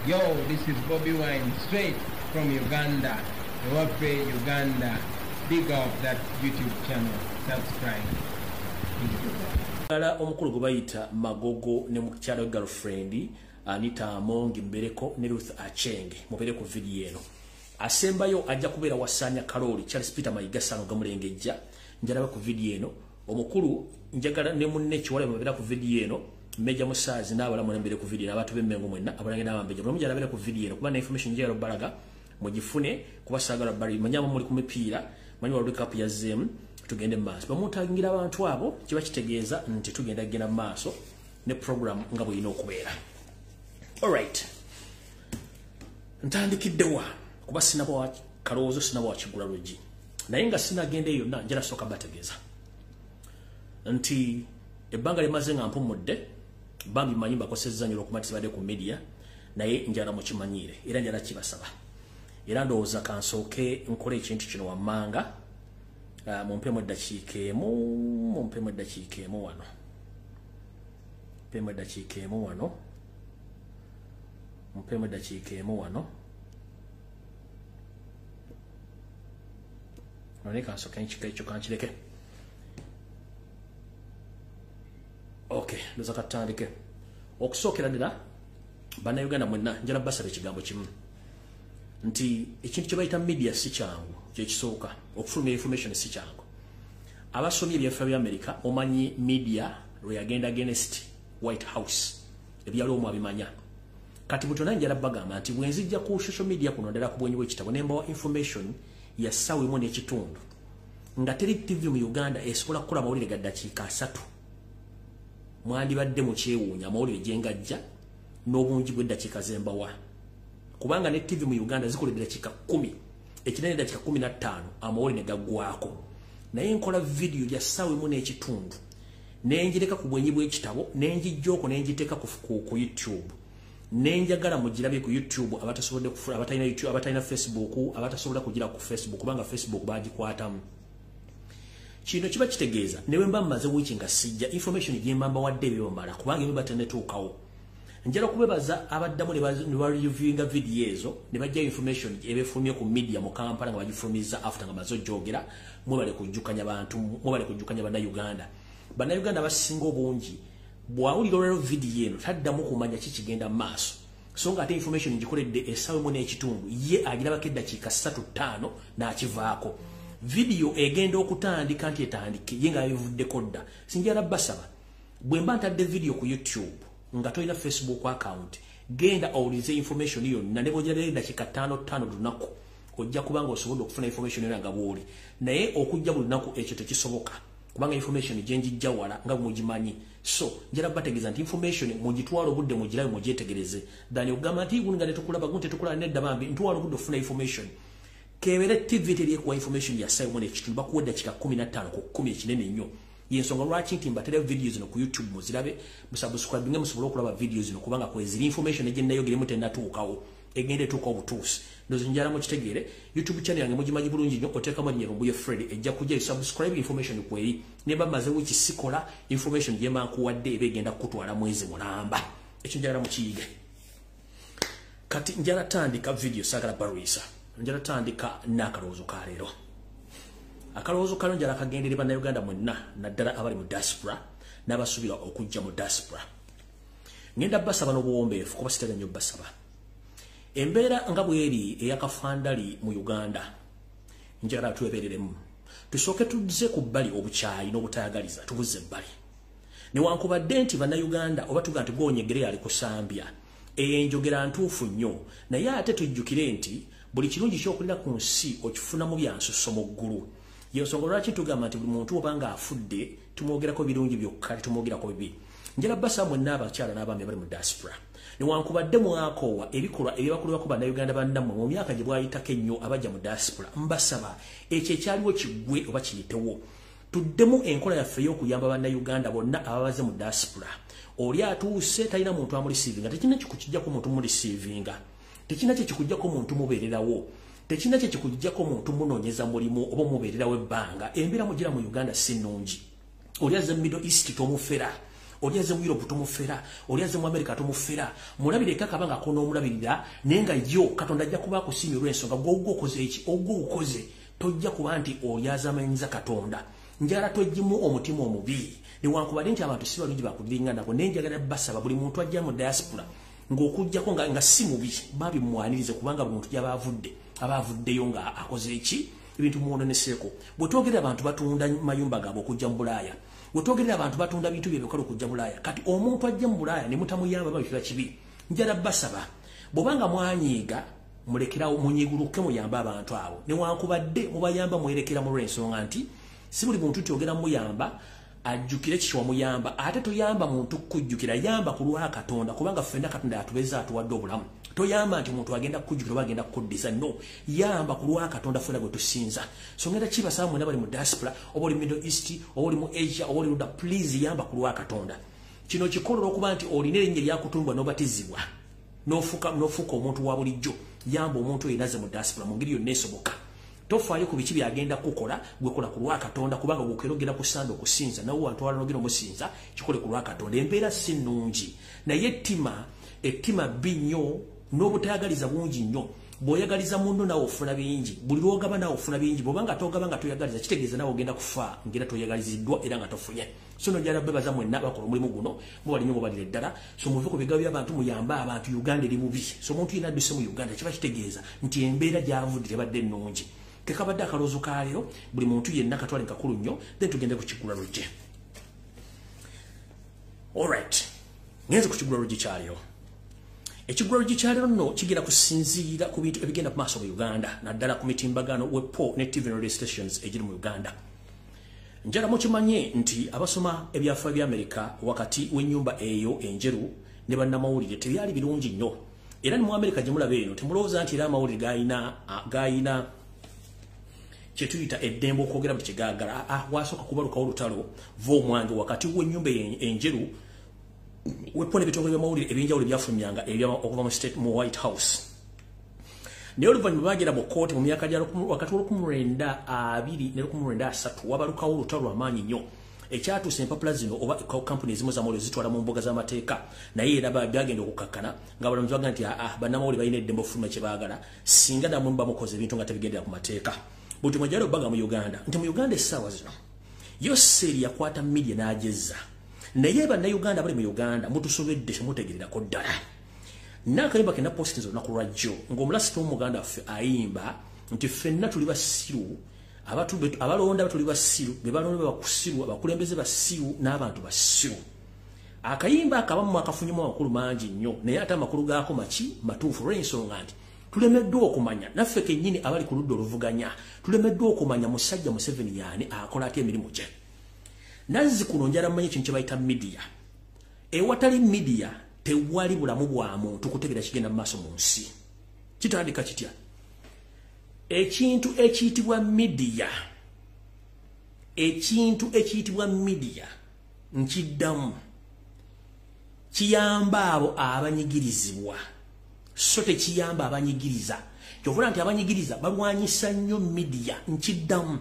Yo, this is Bobi Wine, straight from Uganda, Ewaffe Uganda. Big up that YouTube channel. Subscribe. Ala omukulu gwe bayita Magogo ne mukyala girlfriend Anita Among Mbereko ne Ruth Acheng mubere ku video eno. Asembayo ajja kubeera wasanya Karoli Charles Peter Mayiga Sano gamulengejja njalaba ku video eno. Omukulu njagala ne munne kiwale mubere ku video eno. Meja Musazi n'abala mulembere ku video n'abantu b'Emmengo mwenna abalange n'abambeja buli mujala ku video eno kuba na information njagala balaga mugifune kuba saagala bali manyama muli ku mipiira manyi World Cup ya ZM tugende maaso bamutangira abantu abo kiba kitegeeza nti tugenda genda maaso ne program nga bw'erina okubeera. Alright, ntandikiddewa kuba sinaba kalowoozo sinaba wakigula luggi naye nga sinagenda eyo yonna njala sooka bategeeza nti ebbanga limaze nga mpumudde bambi manyi mbakosezza nnyo olw'okuba tibadde ku media naye njala mukimanyiire era njala kibasaba era ndowooza kansooke nkole ekintu kino wammanga. Mumpemu eddakiika emu, mumpemu eddakiika emu wano, mpemu eddakiika emu wano, mumpemu eddakiika emu wano. None kansooke nkika ekyo kankireke. Okay, ndowooza katutandike. Okusookera ddala Bannayuganda mwenna njala basaba ekigambo kimu nti ekintu kye bayita media si kyangu. Kyekisooka okufulumya information si kyangu. Abasomye ebyafa bya America omanyi media lwe yagenda against White House ebyaliwo mwabimanya. Kati butona njala bagamba nti bwe nzijja ku social media kuno ddala ku bwenyi bw'ekitabo ne mbawa information ya ssaawa emu n'ekitundu nga teri TV mu Uganda esobola kukola amawulire ga ddakiika 3. Mwandibadde mukyewuunya amawulire gye ngajja n'obungi bw'eddakiika ze mbawa, kubanga ne TV mu Uganda zikola eddakiika 10 ekinene eddakiika 15 amawulire ne gaggwako. Naye nkola video ya ssaawa emu n'ekitundu ne ngireka ku bwenyi bw'ekitabo ne ngijja okwo ne ngiteeka ku YouTube ne njagala mugirabe ku YouTube abatasobodde kufuna, abatalina YouTube, abatalina Facebook, abatasobola kugira ku Facebook kubanga Facebook bagikwatamu. Kino kiba kitegeeza ne bwe mba mmaze wiiki nga sijja information gye mba mbawadde ebibamala kubanga emiba tennetuukawo. Njala okubebaza abaddamu ne bareviewinga video ezo ne bajja information ebefulumye ku media mu Kampala nga bagifulumizza after nga maze ojogera. Mwebale kujjukanya bantu, mwebale kujjukanya Bannayuganda. Bannayuganda abasinga obungi bw'awulira olwaleero video eno taddamu kumanya ki kigenda mu maaso, so nga ate information ngikoledde essaawa emu n'ekitundu ye agirabako eddakiika 3-5 n'akivaako. Video egenda okutandika nti etandike ye nga yabivuddeko dda. Sinjala basaba bwe mba ntadde video ku YouTube nga tolina Facebook account, genda owulize information yonna ne bw'ogirabira eddakiika 5-5 lunaku ojja kubanga osobodde okufuna information yonna nga bw'oli. Naye okujja buli lunaku ekyo tekisoboka kubanga information gye njijja wala nga mugimanyi. So njala bategeeza nti information mugitwala obudde mugirabe mugyetegereze than okugamba nti guno nga tetukulaba guno tetukulaba nedda bambi ntwala obudde okufuna information. Kebere TV teri ekuwa information ya ssaawa emu n'ekitundu bakuwa eddakiika 15 ku 10 ekinene nnyo. Yensonga lwaki nti mbatera video zino ku YouTube muzirabe, musubscribinge musobole okulaba video zino kubanga kweziri information gye nnayogeremu tennatuukawo egenda etuuka obutuusi. Ndowooza njala mukitegeere. YouTube channel yange mugimanyi bulungi nnyo, oteekamu erinnya Lumbuye Fred ejja kujja subscribe information kweri. Ne mba mmaze wiiki sikola information gye mba nkuwadde eba egenda kukutwala mwezi mulamba. Ekyo njagala mukiyige. Kati njala tandika video saagala balwisa. Njala tandika n'akalowoozo ka leero. Akalowoozo kano njala kagendere Bannayuganda mwenna naddala abali mu diaspora n'abasuubira okujja mu diaspora. Ngenda basaba n'obuwombeefu kuba sitera nnyo basaba. Embeera nga bw'eri ey'akafandali mu Uganda njagala twebereremu. Tusooke tuzze ku bbali obukyayi n'obutayagaliza tubuzze ebbali. Newankubadde nti Bannayuganda oba tuga nti gw'onyegere ali kusambya, eyo enjogera ntuufu nnyo, naye ate tujjukire nti buli kirungi ky'okulira ku nsi okifunamu bya nsusso mu ggulu. Yensonga lwaki tugamba nti buli muntu oba ng'afudde tumwogerako birungi byokka tetumwogerako bibi. Njala basaba mwenna abakyala n'abaami abali mu diaspora, newankubadde mwakoowa ebikolwa ebyabakolebwako Bannayuganda bannammwe mu myaka gye bwayitako ennyo abajja mu diaspora, mbasaba ekyo ekyaliwo kiggwe oba kiyitewo. Tuddemu enkola yaffe ey'okuyamba Bannayuganda bonna ababaze mu diaspora. Oli atuuse talina muntu amureceivinga, tekirina kikukijjako muntu mureceivinga, tekirina kye kikujjako muntu mubeererawo, tekirina kye kikujjako muntu munoonyeza mulimu oba mubeererawo ebbanga. Embeera mugira mu Uganda si nnungi. Oli azze mu Middle East tomufera, Oli azze mu Europe tomufera, oli azze mu America tomufera. Mulabire kaka banga kono omulabirira nenga yo Katonda ajja kuba akusiimye olw'ensonga gw'ogwo okoze eki ogwo okoze tojja kuba nti olyazamanyiza Katonda. Njala tojjimu omutima omubi. Newankubadde nti abantu si balungi bakudiringa nabo, naye njagala basaba buli muntu ajja mu diaspora ng'okuggyako nga si mubi babimwanirize, kubanga buli muntu gy'aba avudde aba avuddeyo nga akoze eki ebintu muwononeseeko. Bwe twogerera abantu batunda mayumba gaabwe okujja mu Bulaaya, bwe twogerera abantu batunda bintu byebwe kale okujja Bulaaya, kati omuntu ajja mu Bulaaya ne mutamuyamba babikiba kibi. Njala basaba bw'obanga mwanyiiga mulekerawo, munyiguluke muyambe abantu abo, newankubadde mubayamba mwerekera mu lw'ensonga nti si buli muntu nti ogenda muyamba ajjukire kiki wamuyamba. Ate toyamba muntu kujjukira, yamba ku lwa Katonda, kubanga ffenna Katonda atubeeza atuwadde obulamu. Toyamba nti omuntu agenda kukujjukira oba agenda kukuddisa, no, yamba ku lwa Katonda ffenna gwe tusinza. So ngenda kibasaba mwenna bali mu diaspora, oba oli Middle East, oba oli mu Asia, oba oli ludda, please yamba ku lwa Katonda. Kino kikolo olw'okuba nti olina erinnya eryakutumbwa n'obatizibwa n'ofuuka omuntu wa bulijjo. Yamba omuntu oyo nazze mu diaspora mu ngeri yonna esoboka. Tofaayo ku biki byagenda kukola, gwe kola ku lwa Katonda, kubanga gw'okeera ogenda ku Sande okusinza, nawe wantwala n'ogenda omusinza, kikole ku lwa Katonda. Embeera si nnungi, naye ettima bbi nnyo n'obutayagaliza bungi nnyo. Bw'oyagaliza munno naawe ofuna bingi, buli lw'ogaba naawe ofuna bingi. Bw'oba nga togaba nga toyagaliza, kitegeeza naawe ogenda kufa ng'era toyagaliziddwa era nga tofunye. So no njala bebaza mwenna bakola omulimu guno, mubali nnyo mubalire ddala. So muve ku bigabo by'abantu muyambe abantu, Uganda eri bubi. So omuntu yenna adduse mu Uganda kiba kitegeeza nti embeera gy'avudde tebadde nnungi. Kekabadde akaloozo ka leero, buli muntu yenna katwale kakulu nnyo, then tugende ku kigula luggi. Alright, ngenze ku kigula luggi kya leero. Ekigula luggi kya leero nno kigenda kusinziira ku bintu ebigenda ku maaso mu Uganda, naddala ku mitimbagano wepo ne TV radio stations egiri mu Uganda. Njala mukimanye nti abasoma ebyafaayo bya Amerika wakati w'ennyumba eyo enjeru ne bannamawulire tebyali birungi nnyo. Era ne mu Amerika gye mulaba eno temulowooza nti era amawulire gayina kyetuyita eddembe okwogera buli kyegaagala. Wasooka kubalukawo olutalo v'omwange wakati w'ennyumba enjeru wepo n'ebitongole by'amawulire ebyenjawulo ebyafulumyanga okuva mu state mu White House. Naye oluvannyuma baagera mu kkooti mu myaka gya wakati wa 1920 ne 1930 wabalukawo olutalo lw'amaanyi nnyo ekyatuusa empapula zino oba kampuni ezimu z'amawulire zitwala mu mbuga z'amateeka. Naye era byagenda okukakkana nga abalamuzi bagamba nti bannamawulire balina eddembe okufulumya kye baagala singa nammwe muba mukoze ebintu nga tebigendera ku mateeka. Buli mwajjala obbaga mu Uganda nti mu Uganda essaawa zino Yoseri yakwata media n'agezza, naye bannayuganda bali mu Uganda mutusobedde temutegererako ddala. N'akayimba ke napostinze olunaku lwajjo ng'omulasita w'omuganda waffe ayimba nti ffenna tuli basiru, abalonda tuli basiru, be balonda bakusiru, abakulembeze basiru n'abantu basiru. Akayimba akabamu akafunyemu amakulu mangi nnyo, naye ate amakulu gaako maki matuufu olw'ensonga nti tulemeddwa okumanya naffe kennyini abali ku ludda oluvuganya tulemeddwa okumanya musajja Museveni yaani akola atya emirimu gye. Nazzi kuno njala mmanyi ekintu kye bayita media. Ewatali media tewali bulamu bwa muntu kutegeera kigenda mu maaso mu nsi. Kitandika kitya? Ekintu ekiyitibwa media, ekintu ekiyitibwa media nkiddamu kiyamba abo abanyigirizibwa, so tekiyamba abanyigiriza. Kyovula nti abanyigiriza balwanyisa nnyo media. Nkiddamu,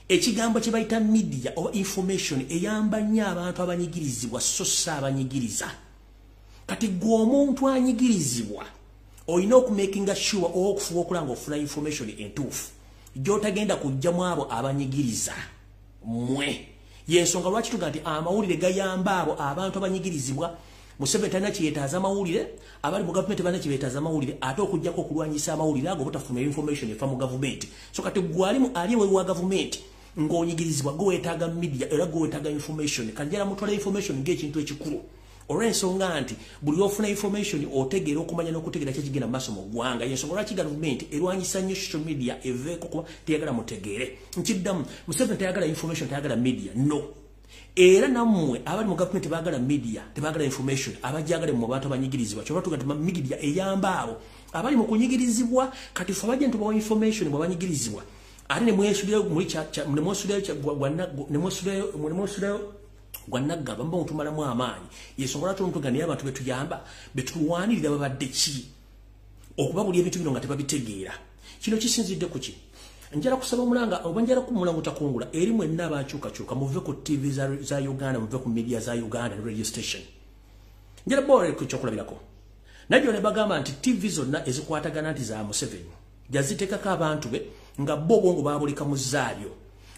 ekigambo kye bayita media oba information eyamba nnyo abantu abanyigirizibwa, so si abanyigiriza. Kati gwe omuntu anyigirizibwa olina okumakinga sure oba okufuba okulanga ofuna information entuufu gy'otagenda kujjamu abo abanyigiriza mmwe. Yensonga lwaki tuga nti amawulire gayamba abo abantu abanyigirizibwa. Museveni talina kye yeetaaza amawulire, abali mu gavumenti balina kye beetaaza amawulire, ate okuggyako okulwanyisa amawulire ago obutafuna information efa mu gavumenti. So kati gwe ali ebweru wa gavumenti ng'onyigirizibwa, gwe weetaaga media era gwe weetaaga information. Kanjala mutwala information ng'ekintu ekikulu olw'ensonga nti buli lw'ofuna information otegeera okumanya n'okutegeera ki ekigenda mu maaso mu ggwanga. Yensonga lwaki gavumenti erwanyisa nnyo social media eveeko, kuba teyagala mutegeere. Nkiddamu, Museveni tayagala information, tayagala media, no. Era nammwe abali mu gavumenti tebaagala media, tebaagala information, abajagale mu bantu abanyigirizibwa. Kyova tuga nti media eyamba abo abali mu kunyigirizibwa. Kati ffe abajja ntubawa information bwe banyigirizibwa, ate ne mwesulirayo gwanaggaba mba mutumalamu amaanyi. Yensonga lwaki omutuga naye abantu betuyamba betulwanirira babadde ki okuba buli ebintu bino nga tebabitegeera. Kino kisinzidde ku ki? Njala kusaba omulanga oba njala kumulanga otakungula eri mwenna abakyukakyuka, muve ku TV za Uganda, muve ku media za Uganda ne radio station. Njala bore ku kyokulabirako. Najjo ne bagamba nti TV zonna ezikwatagana nti za Museveni yaziteekako abantu be nga bo obwongo baabulika mu zaalyo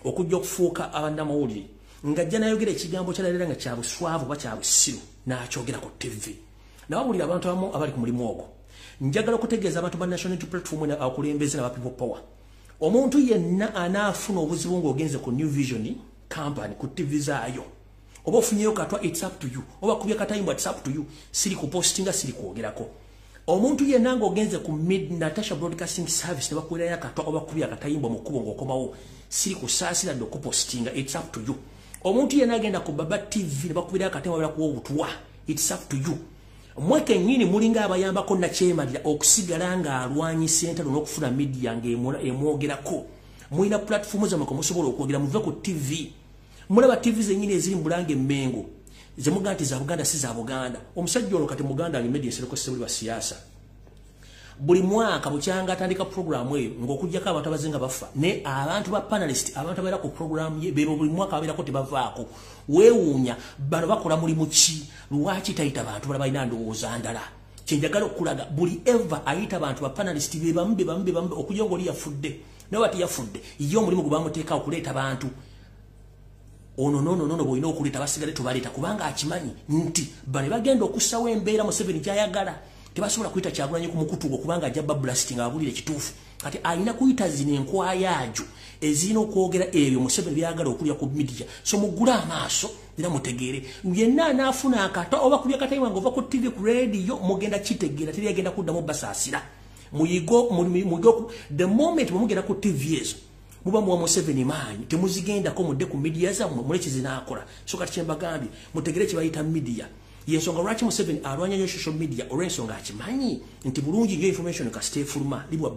okujja okufuuka abannamawulire, ng'ajja n'ayogera ekigambo ky'alalira nga kya buswavu oba kya busiru n'akyogera ku TV. Nabawulira abantu abamu abali ku mulimu ogwo. Njagala okutegeeza abantu ba National Unity Platform abakulembeze n'aba People Power, omuntu yenna anaafuna obuzibu ng'ogenze ku New Vision Company ku TV zaayo, oba ofunyeyo katwa, it's up to you, oba kubya katayimbwa, it's up to you, siri kupostinga, siri kwogerako. Omuntu yenna ng'ogenze ku Mid Natasha Broadcasting Service ne bakuwerayo akatwa oba kubya akatayimbwa mu kkubo ng'okomawo, siri kusaasira dde okupostinga, it's up to you. Omuntu yenna agenda ku Baba TV ne bakubirayo akatayimbwa bakuwa obutwa, it's up to you. Mmwe kennyini mulinga abayambako nakyemalira okusigala ng'alwanyisa entalo n'okufuna media ng'emwogerako. Mulina platform zammwe kwe musobola okwogera, muve ku TV. Mulaba TV zennyini eziri mu Bulange Mmengo zemugaa nti za Buganda, si za Buganda. Omusajja ono kati muganda wange Media Nsereko Ssebuli wa siasa, buli mwaka bukyanga atandika programu eyo ng'okuggyako abantu abazinga bafa, ne abantu ba panelist, abantu abeera ku programu ye bebo buli mwaka babeerako tebavaako. Weewuunya bano bakola mulimu ki? Lwaki tayita bantu bala balina ndowooza ndala? Kyenjagala okulaga, buli eva ayita abantu ba panelist be bamu be bamu be bamu, okujja ng'oli yafudde naye bati yafudde, ye omulimu gwe bamuteeka okuleeta bantu ono nono nono bw'olina okuleeta basigale tubaleeta, kubanga akimanyi nti bano bagenda okussawo embeera Museveni gy'ayagala. Tebasobola kuyita Kyagulanyi ku mukutu gwo kubanga ajja bablasting abulire ekituufu. Kati alina kuyita zino enkwayaajo ezirina okwogera ebyo Museveni byagala okulya ku media. So muggule amaaso era mutegeere, yenna anaafuna akata oba kubya katayiwa ng'ova ku TV, ku radio, mugenda kitegeera, teri agenda kuddamu basaasira. Muyigo muyigo, the moment bwe mugenda ku TV ezo muba muwa Museveni maanyi. Temuzigendako, mudde ku media zammwe mule kizinaakola. So kati kyembagambye, mutegere kye bayita media. Yensonga lwaki Museveni alwanya nnyo social media, olw'ensonga akimanyi nti bulungi nnyo information kasita efuluma liba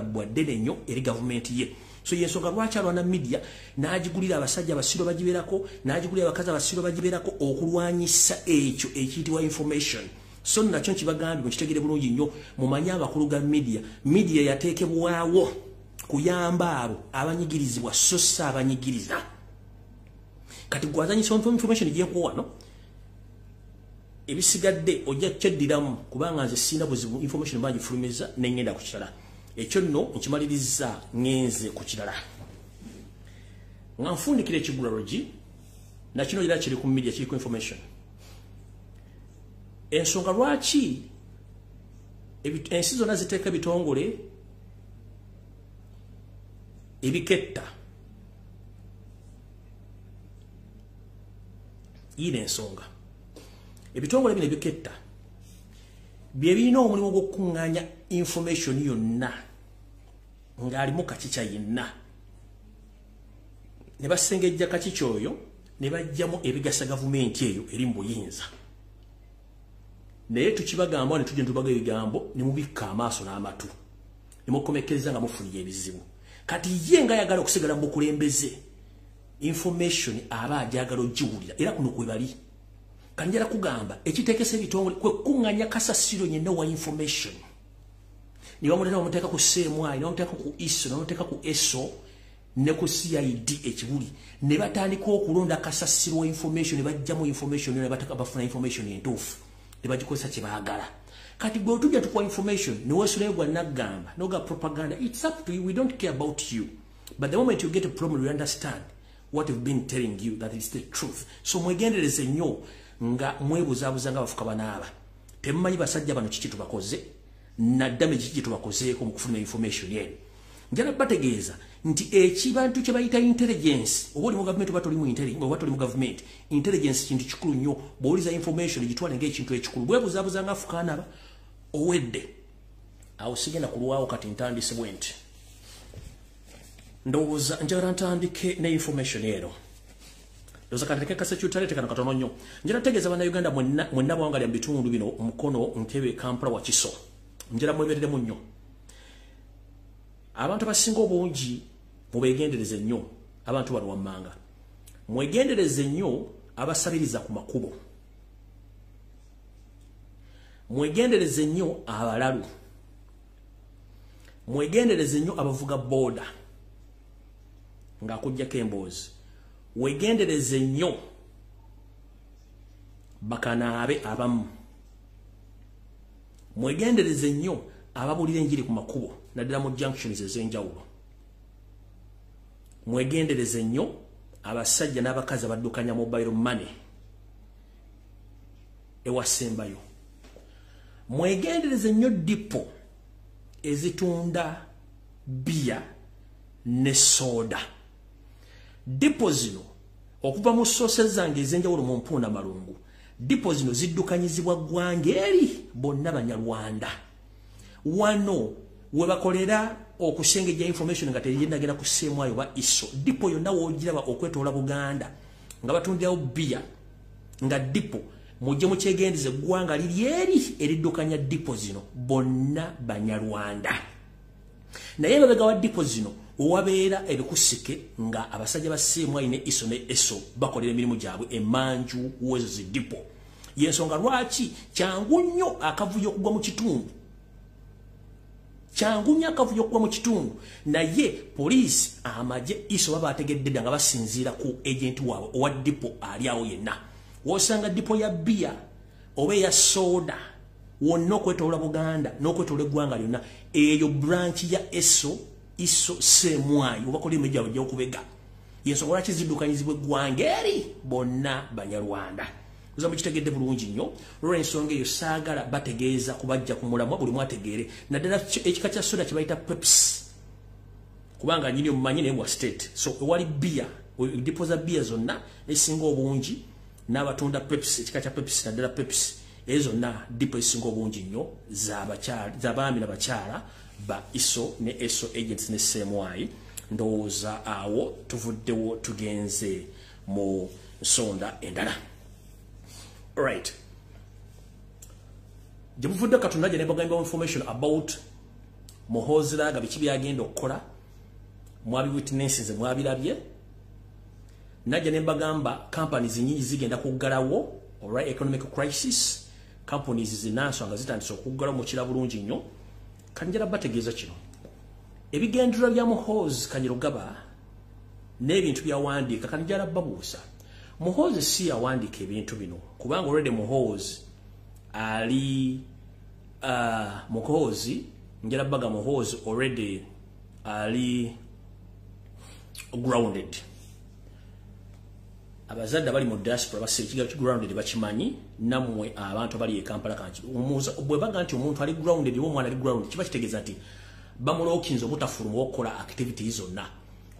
bwa ddene nnyo eri gavumenti ye. So yensonga lwaki alwana media, n'agigulira abasajja abasiro bagibeerako, n'agigulira abakazi abasiro bagibeerako, okulwanyisa ekyo ekiyitibwa information. So nakyo nkibagambye, mukitegere bulungi nnyo, mumanye abakulu ga media. Media yateekebwawo kuyamba abo abanyigirizibwa, so si abanyigiriza. Kati gwazanyisa information gyenkuwa wano, ebisigadde ojja kyeddiramu, kubanga nze sirina buzibu, information bagifulumiza nengenda ku kirala. Ekyo nno nkimaliriza, ŋŋenze ku kirala nga nfundikira ekigulalogi. Nakino era kiri ku media, kiri ku information. Ensonga lwaki ensi zonna ziteeka ebitongole ebiketta, yiina ensonga. Ebitongole bino ebiketta bye birina omulimu gw'okukuŋŋaanya information yonna ng'alimu kakica yenna, ne basengejja kakica oyo ne bajjamu ebigasa gavumenti eyo eri mu buyinza. Naye tukibagamba ne tujja ne tubaga ebigambo ne mubikka amaaso n'amatu ne mukomekereza nga mufunye ebizibu. Kati ye nga ayagala okusigala mu bukulembeze, information aba ajagala ogiwulira, era kuno kwe bali. Kanjala kugamba ekiteekesa ebitongole kwe kuŋŋanya kasasiro nyenna wa information, ne bamuleeta bamuteeka ku CMI, ne bamuteeka ku ISO, ne bamuteeka ku ESO ne ku CID ekibuli, ne batandika okulonda kasasiro wa information, ne bajjamu information ne bataka bafuna information entuufu ne bagikozesa kye baagala. Kati gwe otujja tukuwa information ne weesulayo gwa naggamba noga propaganda, it's up to you, we don't care about you. But the moment you get a problem, you understand what we've been telling you, that is the truth. So mwegendereze nnyo nga mwebuzaabuza nga bafuka banaaba. Temumanyi basajja bano kiki tubakoze na damage kiki tubakozeeko mu kufuna information eno. Njala bategeeza nti ekibantu kye bayita intelligence, oba oli mu gavumenti oba toli mu intelligence, oba toli mu gavumenti, intelligence kintu kikulu nnyo. Bw'owuliza information gitwale ng'ekintu ekikulu. Bwebuzaabuza nga afukaanaba owedde awo. Sigenda kulwawo, kati ntandise bwe nti ndowooza njagala ntandike ne information eno. Ndowooza katandike ka security kano katono nnyo. Njagala tegeeza Bannayuganda mwenna mwenna bawanga lya mu bitundu bino, Mukono, Ntebe, Kampala, Wakiso, njagala mwebereremu nnyo. Abantu abasinga obungi mubeegendereze nnyo. Abantu bano wammanga mwegendereze nnyo, abasabiriza ku makubo mwegendereze nnyo, abalalu Mwegendereze nnyo abavuga boda ng'akuggyako emboozi. Wegendereze nnyo bakanaabe abamu. Mwegendereze nnyo ababulira enjiri ku makubo naddala mu junctions ez'enjawulo. Mwegendereze nnyo abasajja n'abakazi abaddukanya mobile money ewasembayo. Mwegendereze nnyo dipo ezitunda bbiya ne soda. Dipo zino okuva mu sources zange ez'enjawulo mu mpunda malungu, dipo zino ziddukanyizibwa ggwanga eri bonna Banyarwanda. Wano we bakolera okusengejja information nga teriyendagera ku CMI oba ISO. Dipo yonna w'ogiraba okwetoola Buganda nga batundirawo bbiya nga dipo, mujje mukyegendeze, eggwanga liri eri eriddukanya dipo zino bonna Banyarwanda. Naye emabega wa dipo zino owabeera ebikusike nga abasajja ba CMI ne ISO ne ESO bakolera emirimu gyabwe emanju w'ezo zi dipo. Yensonga lwaki kyangu nnyo akavuyo okugwa mu kitundu. Kyangu nnyo akavuyo okugwa mu kitundu, naye poliisi, amagye, ISO baba bategedde dda nga basinziira ku agent waabwe owa dipo ali awo yenna. W'osanga dipo ya bbiya oba eya soda wonna okwetoola Buganda n'okwetoola eggwanga lyonna, eyo branch ya ESO, ISO, CMI oba kola emirimu gyabwe gy'okubega. Yensonga lwaki ziddukanyizibwa eggwanga eri bonna Banyarwanda. Oza mukitegedde bulungi nnyo. Olw'ensonga eyo saagala bategeeza kubajja ku mulamwa, buli mwategeere, naddala ekika kya soda kye bayita Pepsi, kubanga nyini omumanyi naye wa state. So ewali bbiya, dipo za bbiya zonna esinga obungi n'abatunda Pepsi, ekika kya Pepsi, naddala Pepsi, ezo zonna dipo ezisinga obungi nnyo z'abaami n'abakyala ba ISO ne ESO agents ne CMI. Ndowooza awo tuvuddewo tugenze mu nsonda endala. Alright. Gye buvudde Katonda gye nebagamba information about Muhoozi Laga, biki byagenda okukola, mwabi witnesses, mwabirabye. Najja ne mbagamba companies nyingi zigenda kuggalawo olwa economic crisis. Companies zinanso nga zitandise okuggalawo, mukira bulungi nnyo. Kanjala bategeeza kino: ebigendererwa bya Muhoozi Kainerugaba n'ebintu byawandiika, kanjala babuusa, Muhoozi si yawandiika ebintu bino, kubanga already Muhoozi ali Muhoozi njala baga Muhoozi already ali grounded. Abazadde abali mu diaspora basira ekigambo grounded bakimanyi, nammwe abantu abali e Kampala kanki bwe baga nti omuntu ali grounded oba omwana ali grounded, kiba kitegeeza nti bamulookinze obutafuluma okukola activities zonna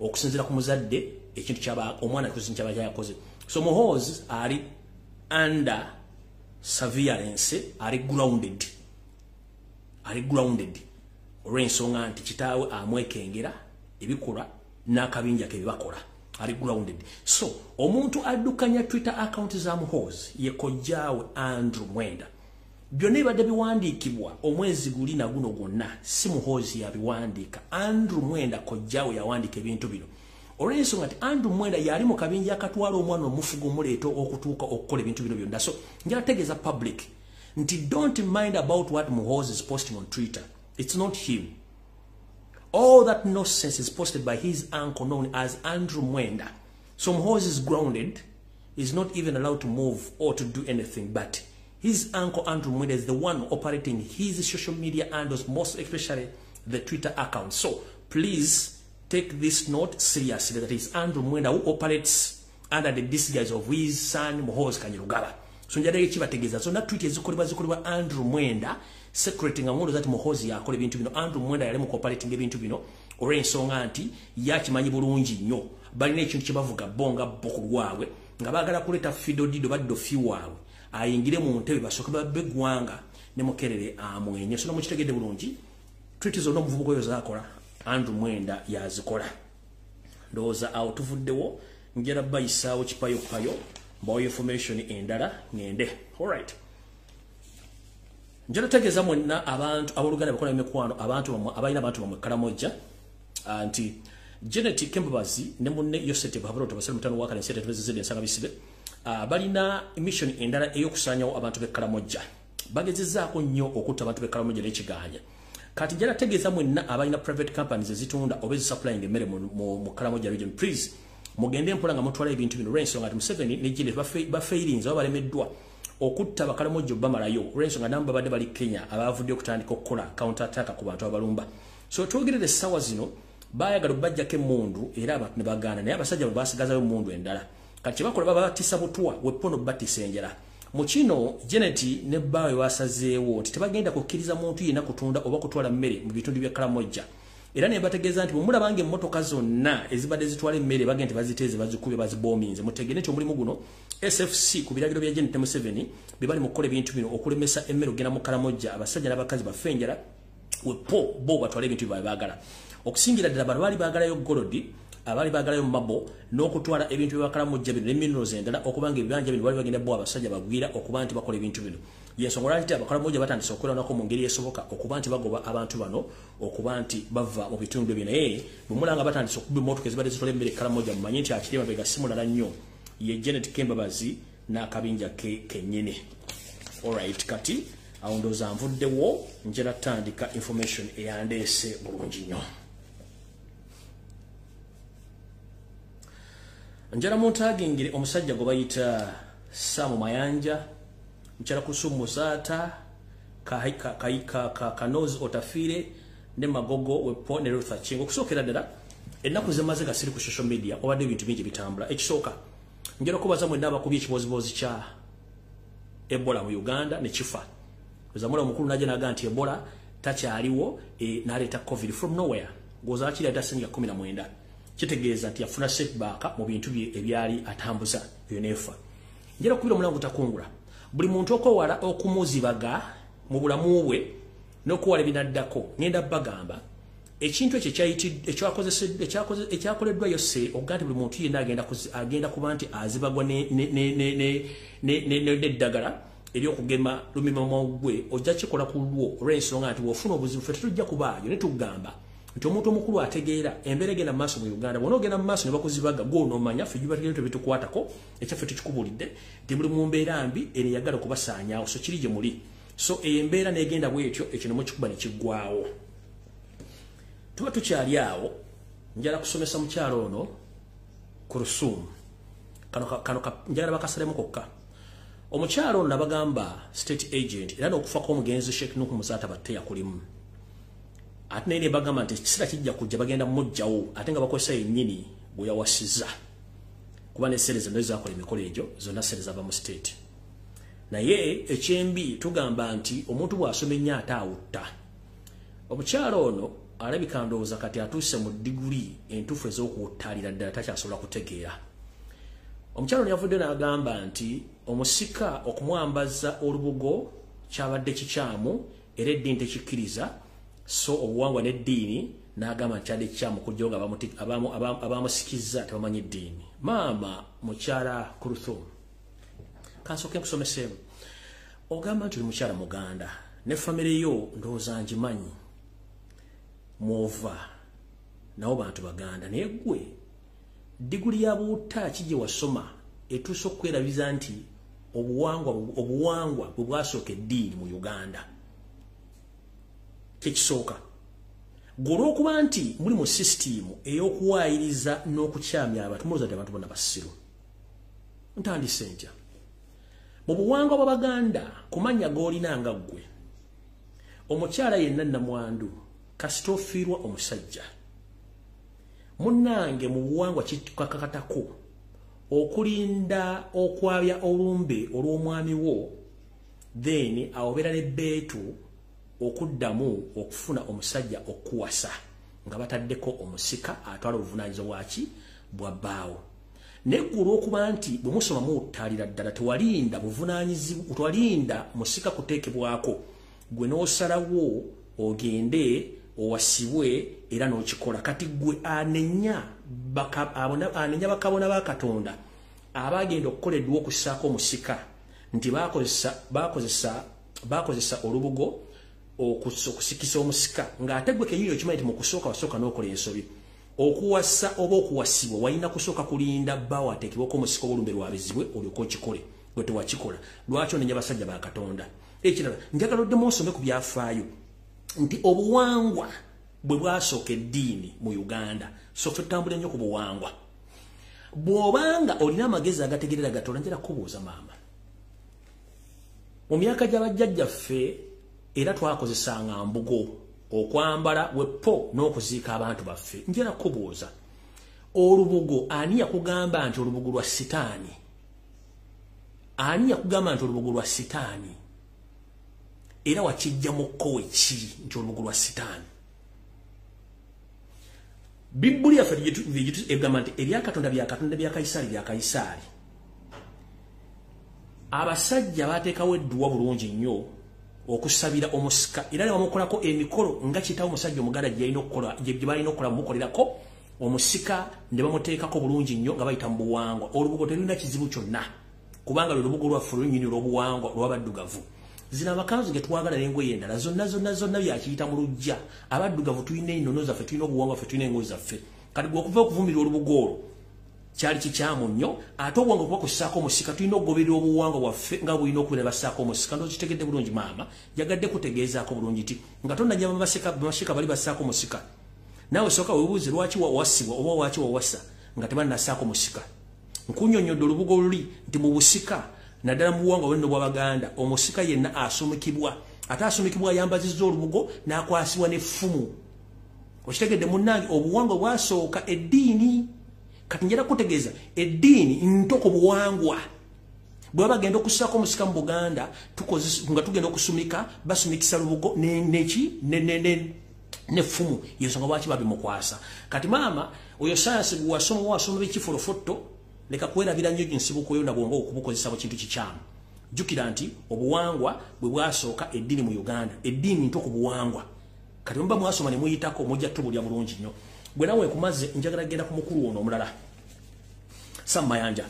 okusinziira ku muzadde ekintu kyaba omwana kuzinza kyaba kyakoze. So Muhoozi ali under surveillance, ali grounded, ali grounded olw'ensonga nti kitaawe amwekengera ebikolwa n'akabinja ke bakola. Ali grounded. So omuntu addukanya Twitter account za Muhoozi ye kojjaawe Andrew Mwenda. Byonna ebadde biwandiikibwa omwezi guli na guno gwonna si Muhoozi yabiwandiika, Andrew Mwenda kojjaawe yawandiika ebintu bino, olw'ensonga nti Andrew Mwenda yali mu kabinja akatwala omwana omufuga omuleeta okutuuka okukola ebintu bino byonna. So njala tegeeza public nti don't mind about what Muhoozi is posting on Twitter. It's not him. All that nonsense is posted by his uncle known as Andrew Mwenda. So Muhoozi is grounded, is not even allowed to move or to do anything, but his uncle Andrew Mwenda is the one operating his social media handles, most especially the Twitter account. So please take this note seriously, that is Andrew Mwenda who operates under the disguise of his son Muhoozi Kainerugaba. So njadde kibategeeza zonna tweet ezikolebwa zikolebwa Andrew Mwenda secret, nga mulowooza nti Muhoozi yakola ebintu bino. Andrew Mwenda yali mu cooperating ebintu bino olw'ensonga nti yakimanyi bulungi nnyo balina ekintu kye bavuga bo nga bo ku lwabwe nga baagala kuleeta Fido Dido baddofi waabwe ayingire mu ntebe basooke babbe eggwanga ne Mukerere amwenye. So nomukitegedde bulungi, tweet zonna omuvubuka oyo zaakola Andrew Mwenda yazikola. Ndowooza awo tuvuddewo, njala bayisaawo kipayopayo mbawo information endala ngende. Alright, njala tegeeza mwenna abantu abooluganda bakola emikwano, abantu bamwe abalina abantu bamwe Karamoja, nti Janet Kembabazi ne munne Yosete Bahaburo basale mutano wa Kale tubezezedde ensanga bisibe, balina mission endala ey'okusaanyawo abantu b'e Karamoja. Bagezezzaako nnyo okutta abantu b'e Karamoja n'ekiganya. Kati njala tegeeza mwenna abalina private companies ezitunda oba ezisupplying emmere mu Karamoja region, please mugende mpola nga mutwala ebintu bino, olw'ensonga nti Museveni ne Janet bafeirinze oba balemeddwa okutta Abakaramoja bamalayo, olw'ensonga nabo babadde bali Kenya abavudde okutandika okukola counter attack ku bantu abalumba. So twogerere essaawa zino baayagala okubaggyako emmundu era abantu ne bagaana, naye abasajja bwe basigazayo emmundu endala. Kati kye bakola babatisa butwa wepono batisa enjala. Mu kino Janet ne bbaawe basazeewo nti tebagenda kukkiriza muntu yenna kutunda oba kutwala mmere mu bitundu by'e Karamoja. Era ne bategeeza nti bwe mulabanga emmotoka zonna ezibadde zitwala emmere bagenda nti baziteeze, bazikubye, baziboominze. Mutegere nti omulimu guno SFC ku biragiro bya Janet Museveni be bali mu kukola ebintu bino okulemesa emmere okugenda mu Karamoja, abasajja n'abakazi bafe enjala wepo bo batwale ebintu bye baagala. Okusingira ddala bano baali baagalayo golodi, abaali baagalayo mabo, n'okutwala ebintu bye Karamoja bino ne minerals endala, okubanga ebibanja bino baali bagenda bo abasajja bagwira okuba nti bakola ebintu bino. Yensonga lwaki Abakaramoja batandise okwerwanako mu ngeri esoboka okuba nti bagoba abantu bano okuba nti bava mu bitundu ebyo. Naye bwe mulanga batandise okuba emmotoka ezibadde zitwala emmere e Karamoja, mumanye nti akiri emabega si mulala nnyo, ye Janet Kembabazi n'akabinja ke kennyini. Alright, kati awo ndowooza nvuddewo, njala tandika information eyandeese bulungi nnyo. Njala muntagingire omusajja gwe bayita Sam Mayanja, mukyala Kusumu Muzaata, Kanozi Otafire ne Magogo Wepo ne Ruth Aceng. Okusookera ddala ennaku zemaze nga siri ku social media, obadde ebintu bingi bitambula. Ekisooka njala okubaza mwenna abakubye ekiboziboozi kya Ebola mu Uganda ne kifa. Zamula omukulu najja n'agamba nti Ebola takyaliwo, n'aleeta COVID from nowhere. Ng'oza akiri ate asinga 19. Kitegeeza nti yafuna setback mu bintu bye ebyali atambuza eyo neefa. Njala okubira omulango gutakungula. Buli muntu okwewala okumuzibaga mu bulamu bwe n'okuwala ebinaddako, ngenda bagamba ekintu ekyo ekyakoleddwa Yose okuga nti buli muntu yenna agenda kuba nti azibagwa n'eddagala eryokugema lumimamawuggwe, ojja kikola ku lulwo olw'ensonga nti bw'ofuna obuzibu ffe tetujja kubaayo. Ne tugamba nti omuntu omukulu ategeera embeera egenda mu maaso mu Uganda, bw'onoogenda mu maaso ne bakuzibaga gw'onoomanya, ffe gibategeera tebitukwatako, ekyaffe tukikubuulidde nti muli mu mbeera mbi eno eyagala okubasaanyaawo, so kiri gye muli. So embeera n'egenda bw'etyo, ekyo ne mukikuba ne kiggwaawo. Tuba tukyali awo, njala kusomesa mukyalo ono Kurusumu. Kano njagala bakasalemu kokka. Omukyalo ono nabagamba state agent era n'okufa kw'omugenzi Sheikh Nuhu Muzaata Batte yakulimu. Ate naye ne bagamba nti ekiseera kijja kujja bagenda mmuggyawo, ate nga bakozesa yennyini bwe yawasizza. Kuba ne ssente zonna ezaakola emikolo egyo zonna ssente zava mu state. Naye ekyembi tugamba nti omuntu bw'asoma ennyo ate awutta. Omukyalo ono alabika ndowooza kati atuuse mu diguli entuufu ez'okuwutaalira ddala, takyasobola kutegeera. Omukyalo ono yavudde n'agamba nti omusika okumwambaza olubugo kyabadde kikyamu era eddiini tekikkiriza, so obuwangwa n'eddiini n'agamba nti kyadde kikyamu okujjawo nga abamusikizza tebamanyi eddiini. Maama mukyala Kuruthum, kansooke nkusomeseemu. Ogamba nti oli mukyala Muganda ne famire yo ndowooza ngimanyi, mwova nabo bantu Baganda, naye ggwe diguli ya buwutta ki gye wasoma etuuse okwerabiza nti obuwangwa bwe bwasooka eddiini mu Uganda? Kyekisooka, gwe olw'okuba nti muli mu sisitiimu ey'okuwaayiriza n'okukyamya abantu, mulowooza nti abantu bonna basiru. Ntandise ntya? Mu buwangwa bw'Abaganda ku mannya g'olina nga ggwe, omukyala yenna nnamwandu kasita ofiirwa omusajja, munnange mu buwangwa kikakatako okulinda okwabya olumbe olw'omwami wo, then awobeera n'ebbeetu okuddamu okufuna omusajja okuwasa nga bataddeko omusika atwala obuvunaanyizibwa bwaki bwa bbaawo. Naye ggwe olw'okuba nti bwe musoma muwutaalira ddala tewalinda buvunaanyizibwa, tewalinda musika kuteekebwako, gwe n'osalawo ogende owasibwe era n'okikola. Kati ggwe anenya bakabona ba Katonda abagenda okukoleddwa okussaako omusika nti bakozesa olubugo okusikisa omusika, ng'ate ggwe kennyini okimanyi nti mu kusooka wasooka n'okola ensobi. Okuwasa oba okuwasibwa walina kusooka kulinda bbaawo ateekebweko omusika olumbe lwabizibwe olyoke okikole, gwe tewakikola. Lwaki onenya basajja ba Katonda? Ekirala, njagala oddemu osome ku byafaayo. nti obuwangwa bwe bwasooka eddiini mu Uganda. So tutambule nnyo ku buwangwa. Bw'obanga olina amagezi agategerera gatola, njala kubuuza maama. Mu myaka gy'abajjajjaffe era twakozesanga mbugo okwambala wepo n'okuziika abantu baffe. Njala kubuuza, olubugo ani yakugamba nti olubugo lwa sitaani? Ani yakugamba nti olubugo lwa sitaani? Era wakijja mu kkowe ki nti olubugo lwa sitaani? Bibuli yaffe egamba nti ebya Katonda bya Katonda, bya Kayisaali bya Kayisaali. Abasajja bateekawo edduwa bulungi nnyo okusabira omusika, era ne bamukolako emikolo nga kitaawo omusajja omuganda gye yalina okukola, gye balina okukola mumukolerako omusika ne bamuteekako bulungi nnyo nga bayita mu buwangwa. Olubugo terulina kizibu kyonna, kubanga lwe lubugo lwaffe olunnyini olw'obuwangwa olw'abaddugavu. Zino amakanzu ge twagala n'engoye endala zonna zonna zonna byakiyita mu luggya. Abaddugavu tulina ennono zaffe, tulina obuwangwa ffe, tulina engoye zaffe. Kati gwe okuva okuvumirira olubugo olwo kyali kikyamu nnyo. Ate obuwangwa kuba kussaako omusika, tulina okugoberera obuwangwa bwaffe nga bulina okubeera bassaako omusika. Ndokitegedde bulungi maama, njagadde kutegeezaako bulungi ti nga tonnajja bamaseka bali bassaako omusika, naawe sooka weebuuze lwaki wawasibwa oba lwaki wawasa nga tebannassaako musika. Nkunnyonnyodde olubugo luli nti mu busika, naddala mu buwangwa bwenno bw'Abaganda, omusika yenna asumikibwa, ate asumikibwa ayambazizza olubugo n'akwasibwa n'effumu. Okitegedde munnange, obuwangwa bwasooka eddiini. Kati njala kutegeeza eddiini nto ku buwangwa. Bwe bagenda okussaako omusika mu Buganda, nga tugenda okusumika, basumikisa lubugo neki n'effumu. Yensonga lwaki babimukwasa. Kati maama oyo sayansi gwe wasoma, wasoma bikifolofoto, leka kwerabira nnyo ensibuko yo nabwongo okubukozesa mu kintu kikyamu. Jjukira nti obuwangwa bwe bwasooka eddiini mu Uganda. Eddiini nto ku buwangwa. Kati muba mwasoma ne muyitako mujja tubulya bulungi nnyo. Gwe nawe nkumaze, njagala genda ku mukulu ono omulala, Sam Mayanja.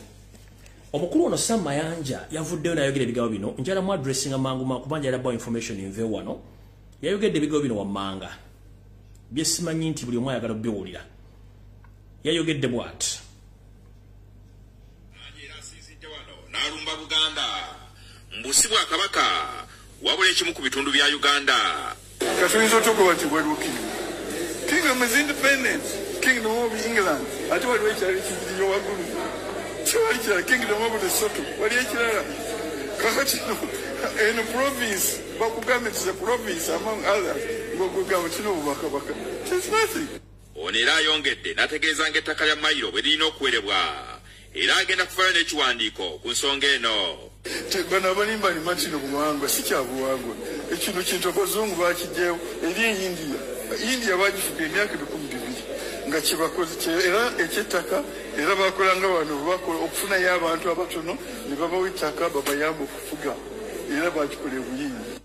Omukulu ono Sam Mayanja yavuddeyo n'ayogera ebigambo bino. Njagala mu addressinga mangu mangu kuba njagala bawa information nve wano. Yayogedde ebigambo bino wammanga bye simanyi nti buli omu ayagala okubiwulira. Yayogedde bw'ati. N'alumba Buganda mbu si bwakabaka wabula ekimu ku bitundu bya Uganda. Katuyinza otugoba nti waliwo kingdom. Kingdom is independent. Kingdom of England. Ate waliwo ekirala ekigiriyo waggulu? Tewali kirala. Kingdom of Lesotho, wali ekirala? Kakati eno province, bakugambye nti province among others, ng'ogugamba kino obubakabaka. There's nothing. Ono era ayongedde n'ategeeza ng'ettaka lya mayiro bwe lirina okuwerebwa, era agenda kuvaayo n'ekiwandiiko ku nsonga eno. Bano abalimbalima nti no buwangwa, si kya buwangwa. Ekino kintu abazungu bakijjayo eri e India. India bagifuga emyaka 2000 nga kyebakoze era ekyettaka, era bakola nga bano bakola okufunayo abantu abatono ne babawa ettaka babayamba okufuga, era bakikola ebuyindi.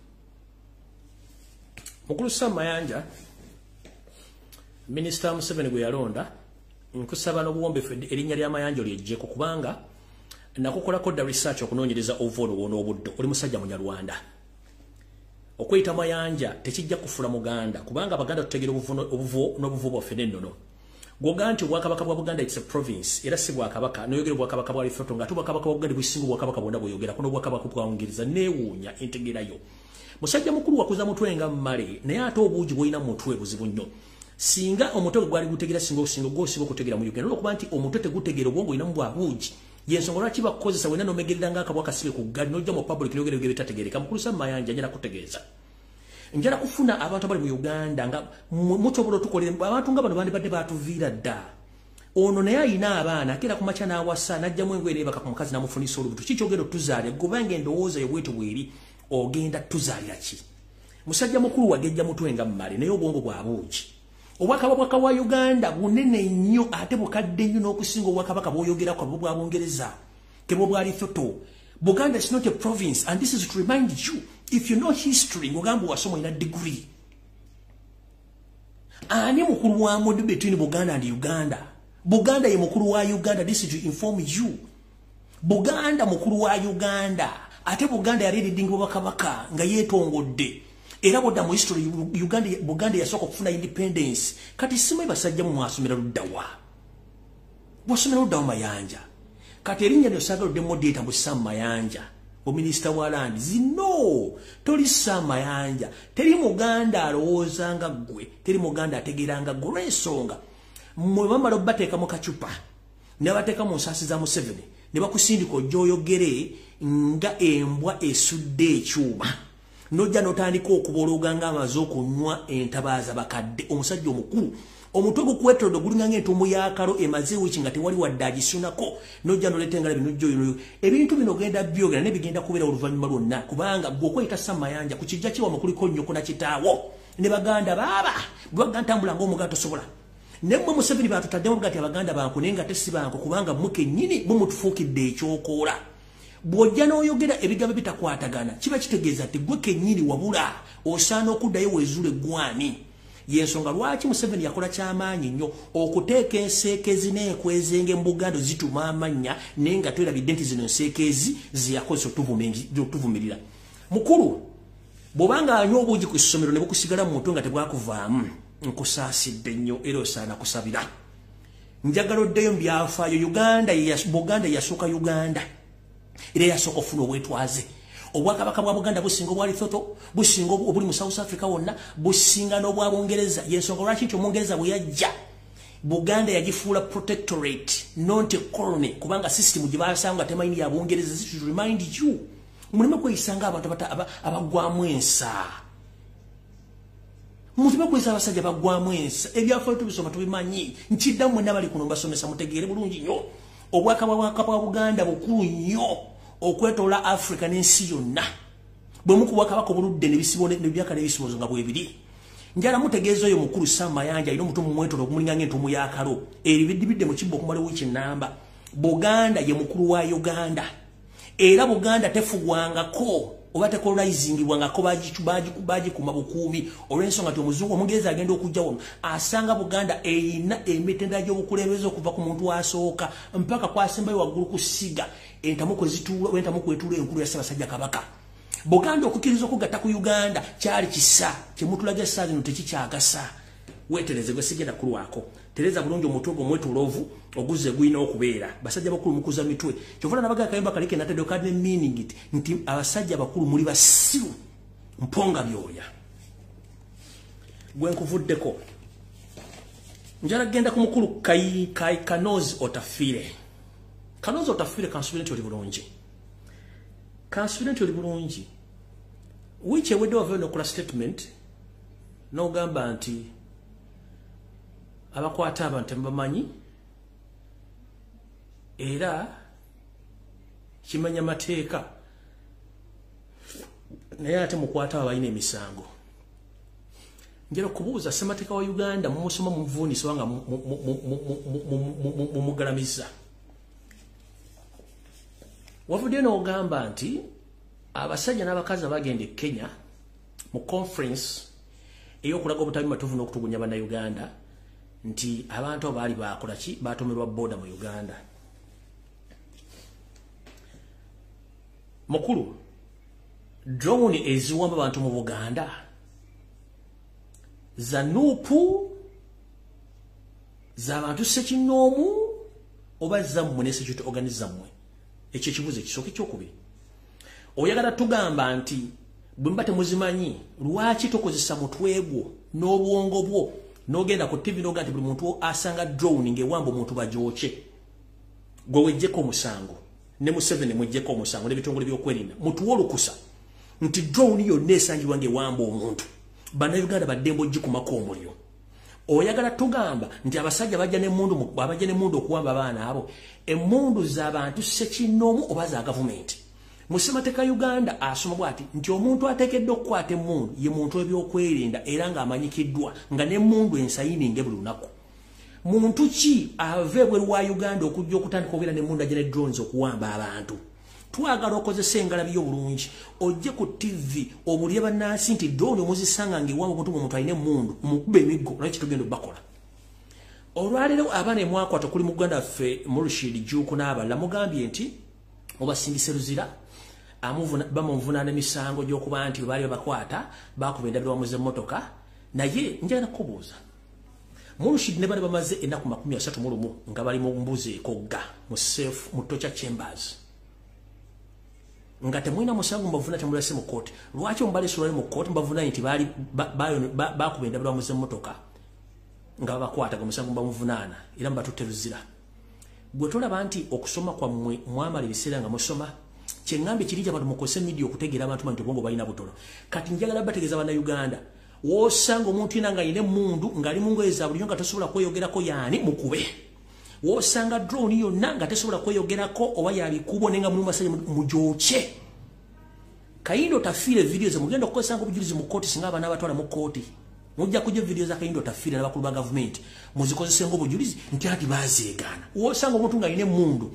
Mukulu Sam Mayanja, Minisita Museveni gwe yalonda, nkusaba n'obuwombeefu erinnya lya Mayanja olyeggyeko, kubanga nakukolako dda research okunoonyereza ova olwo n'obuddo. Oli musajja Munyarwanda. Okweyita Mayanja tekijja kufuula Muganda, kubanga Abaganda tutegeera obuvo n'obuvo bwaffe n'ennono. Gw'ogamba nti obwakabaka bwa Buganda it's a province, era si bwakabaka, n'oyogera obwakabaka bwa Lesotho nga ate obwakabaka bwa Buganda businga obwakabaka bwonna bw'oyogerako n'obwakabaka bwa Bungereza. Neewuunya entegeerayo. Musajja mukulu wakuza mutwe nga mmale, naye ate obuugi bw'olina mu mutwe buzibu nnyo. Singa omutwe gwe gwali gutegeera, singa osinga gw'osinga okutegeera mu Uganda, olw'okuba nti omutwe tegutegeera, obwongo olinamu bwa buugi. Yensonga lwaki bakukozesa wenna n'omegerera ng'akabwa kasibe ku ggaali n'ojja mu public n'oyogera ebyo ebitategeereka. Mukulu Sam Mayanja, njala kutegeeza. Njala kufuna abantu abali mu Uganda nga musobola otukolera. Abantu nga bano bandibadde batuviira dda. Ono naye ayina abaana, akeera ku makya n'awasa n'aggyamu engoye neebaka ku mukazi n'amufunisa olubuto. Ki ky'ogenda otuzaalira? Gobanga endowooza yo bwetyo bw'eri, ogenda tuzaalira ki? Musajja mukulu wagejja mutwe nga mmale, naye obwongo bwa buugi. Obwakabaka bwa Uganda bunene nnyo ate bukadde nnyo n'okusinga obwakabaka bw'oyogerako bwa Bungereza kebwo bwa Lesotho. Buganda is not a province, and this is to remind you, if you know history, ng'ogamba wasoma olina degree. Ani mukulu wa mudi between Buganda and Uganda? Buganda ye mukulu wa Uganda. This is to inform you. Buganda mukulu wa Uganda, ate Buganda yali leading bwakabaka nga yeetongodde. Era bw'odda mu history Uganda, Buganda yasooka okufuna independence. Kati simanyi basajja mu mwasomera luddawa? Bwasomera luddawa, Mayanja? Kati erinnya lyo saagala oddemu oddiyita mbu Sam Mayanja. Ominisita wa land zino toli Samayanja. Teri muganda alowooza nga ggwe, teri muganda ategeera nga ggwe. Olw'ensonga mmwe bamala obbateeka mu kacupa ne bateeka mu nsaasi za Museveni ne bakusindika ojja oyogere nga embwa esudde ekyuma, nojja n'otandika okubologa ng'amaze okunywa entabaaza bakadde. Omusajja omukulu omutwe gukwetolodde gulinga ng'entuumu y'akalo emaze wiiki nga tewali wadde agisunako, nojja n'oleeta engalabi n'ojja oyo. Ebintu bino ogenda byogera naye bigenda kubeera oluvannyuma lwonna, kubanga ggwe okweyita Samayanja ku kijja kiwammwe kuliko nnyoko na kitaawo ne baganda baaba bwe bagamba ntambula ng'omuganda tosobola. Ne mmwe Museveni baatutaddemu bugati abaganda banku naye nga tesi banku, kubanga mmwe kennyini mwe mutufuukidde ekyokoola. Bw'ojja n'oyogera ebigambo bitakwatagana kiba kitegeeza nti ggwe kennyini wabula osaana okuddayo weezuule ggwani. Yensonga lwaki Museveni yakola kyamaanyi nnyo okuteeka enseekezi n'enkwezenge mu Buganda zituma amannya, naye nga twerabidde nti zino enseekezi ze yakozesa otuvumirira. Mukulu, bw'obanga anywa obuugi ku ssomero ne bukusigala mu mutwe nga tebwakuvaamu, nkusaasidde nnyo era osaana kusabira. Njagala oddeyo mu byafaayo. Uganda, Buganda yasooka Uganda era yasooka okufuna obwetwaze. Obwakabaka bwa Buganda businga obwa Lesotho, businga obuli mu South Africa wonna, businga n'obwa Bungereza. Yensonga lwaki nti Omungereza bwe yajja Buganda yagifuula protectorate not a colony, kubanga system gye basanga temanyi ya Bungereza. This should remind you, muleme kweyisanga abantu abaggwamu ensa. Mutume kweyisa abasajja baggwamu ensa. Ebyafaayo tubisoma tubimanyi. Nkiddamu mwenna bali kuno mbasomesa mutegeere bulungi nnyo. Obwakabaka bwa Buganda bukulu nnyo okwetoola Africa n'ensi yonna. Bwe mukuba kabaka obuludde n'ebisibo n'ebyaka n'ebisibozo nga bwebiri. Njala mutegeeza oyo mukulu Samayanja alina omutwe mumwetoolo ogumulinga ng'entuumu y'akalo eribidibidde mu kibbo okumala wiiki nnamba. Buganda ye mukulu wa Uganda, era Buganda tefugwangako oba tekolonizingibwangako, bagikuma bukuumi olw'ensonga nti omuzungu omungereza agenda okujja wano asanga Buganda erina emitendera gy'obukulembeze okuva ku muntu asooka mpaka kwasembayo waggulu ku ssiga entamu kwe zituula enkulu ya Ssaabasajja Kabaka. Buganda okukkiriza okugatta ku Uganda kyali kisa kyemutulaga essaawa zino tekikyagasa. Weetereze gwe sigenda kulwako, tereza bulungi omutwe gwo omwetoloovu oguzze gulina okubeera. Basajja bakulu mukuza mitwe, kyova nabaga akayimba kali ke natadde kalina meaning nti abasajja bakulu muli basiru mponga byoya. Gwe nkuvuddeko, njala genda ku mukulu kai kai Kanozi Otafiire. Kanozi Otafiire, kansubire nti oli bulungi, kansubire nti oli bulungi. Wiiki ewedde wavayo nokola statement n'ogamba nti abakwata abantu temubamanyi era kimanya mateeka, naye ate mukwata abo balina emisango. Njala okubuuza, ssemateeka wa Uganda mumusoma mumuvuunisa oba nga mumugalamiza? Wavuddeyo n'ogamba nti abasajja n'abakazi abagenda e Kenya mu conference ey'okulaga obutabi matuufu n'okutugunya Bannayuganda nti abantu abo baali bakola ki? Batomerwa boda mu Uganda. Mukulu, drone eziwamba abantu mu Buganda za NUP, z'abantu ssekinnoomu, oba zammwe ne security organs zammwe? Ekyo ekibuuzo ekisooka. Ekyokubiri, oyagala tugamba nti bwe muba temuzimanyi, lwaki tokozesa mutwe gwo n'obwongo bwo n'ogenda ku TV n'ogaa nti buli muntu asanga drone ng'ewamba omuntu bagyokye? Gwe wejjeko omusango ne Museveni, mwejjeko omusango n'ebitongole by'okwerinda, mutuwe olukusa nti drone yonna esangibwa ng'ewamba omuntu, Bannayuganda baddembe ogikumako omuliro. Oyagala tugamba nti abasajja bajja n'emmundu, abajja n'emmundu okuwamba abaana abo, emmundu z'abantu ssekinnoomu oba za gavumenti? Mu ssemateeka Uganda asoma bw'ati nti omuntu ateekeddwa okukwata emmundu ye muntu ebyokwerinda era ng'amanyikiddwa nga n'emmundu ensayininge buli lunaku. Muntu ki ava ebweru wa Uganda okujja okutandika obeera n'emmundu, ajja ne drones okuwamba abantu? Twagala okozesa engalabi yo bulungi, ojje ku TV obulye bannansi nti drone omuzisanga ng'ewamba omuntu, omuntu alina emmundu mukuba emiggo. Naye kitugenda obbakola olwaleero, abaana emwakwata okuli muganda waffe Murshid Juuko n'abalala, mugambye nti mubasingise Luzira, bamuvunaana emisango gy'okuba nti bwe baali babakwata bakuba endabirwamu z'emmotoka. Naye njagala kubuuza, Murshid ne bali bamaze ennaku 31 nga bali mu mbuzi ekogga mu safe mu torture chambers. Nga temulina musango mbavuna temulase mu kooti. Lwaki mubaleese olwali mu kooti mbavunaanye nti baali bakuba endabirwamu z'emmotoka nga babakwata nga musango mbamuvunaana era mubatutte luzira. Gwe tolaba nti okusoma kwammwe mwamala ebiseera nga musoma. Kyeŋŋambye kiri nti abantu mukozese media okutegeera abantu nti obwongo balina butono. Kati njagala bategeeza Bannayuganda, w'osanga omuntu yenna ng'alina emmundu ng'ali mu ngoye za bulijjo nga tosobola kweyogerako yaani mukube. W'osanga drone yonna nga tesobola kweyogerako oba yabikubo naye nga mulimu basajja mugyokye. Kayindo Otafiire video ze mugenda okukozesa ng'obujulizi mu kkooti singa abaana abatwala mu kkooti. Mujja kujja video za Kayindo Otafiire n'abakulu ba gavumenti muzikozese ng'obujulizi nti anti baazeegaana. W'osanga omuntu ng'alina emmundu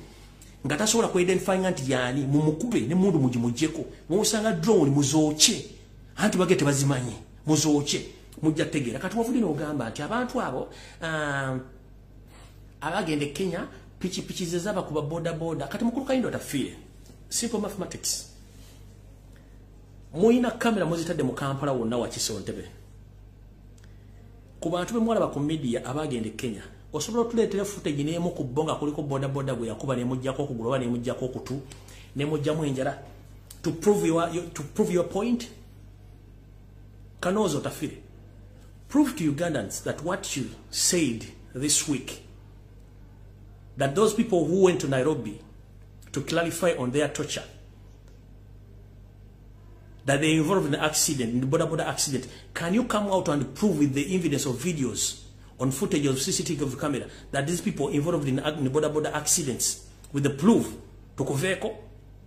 nga tasobola kwe-identifyinga nti yaani mumukube n'emmundu mugimuggyeko. W'osanga drone muzookye anti bage tebazimanyi muzookye mujja kutegeera. Kati wavudde n'ogamba nti abantu abo abagenda e Kenya pikipiki ze zabakuba boda boda. Kati mukulu Kayindo Otafiire, simple mathematics, muyina kamera muzitadde mu Kampala wonna Wakiso Ntebe. Ku bantu be mwalaba ku media abagenda e Kenya, osobola otuleetera footage n'emu ku bo nga kuliko boda boda gwe yakuba n'emuggyako okugulu oba n'emuggyako okutu n'emugyamu enjala to prove your point? Kanozo Otafiire, prove to Ugandans that what you said this week, that those people who went to Nairobi to clarify on their torture, that they involved in the accident, in the border border accident, can you come out and prove with the evidence of videos, on footage of CCTV camera, that these people involved in the border border accidents, with the proof, tukuveeko?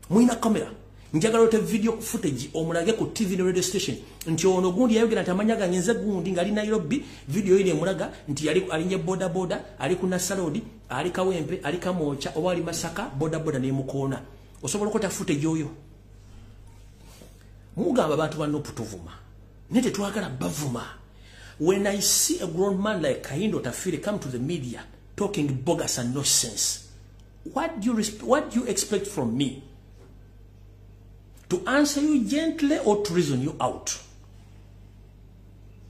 Mwina kamera. Njagala ote video footage omulage ku TV ne radio station nti ono gundi yayogera nti amanya gange nze gundi ngali Nairobi. Video ile emulaga nti yali alinye boda boda, ali ku Nasarodi, ali Kawempe, ali Kamoocha oba ali Masaka, boda boda nemukoona. Osobola okota footage oyo? Mugamba abantu banno putuvuma naye tetwagala bavuma. When I see a grown man like Kayindo Otafiire come to the media talking bogus and nonsense, what do you expect from me? To answer you gently or to reason you out?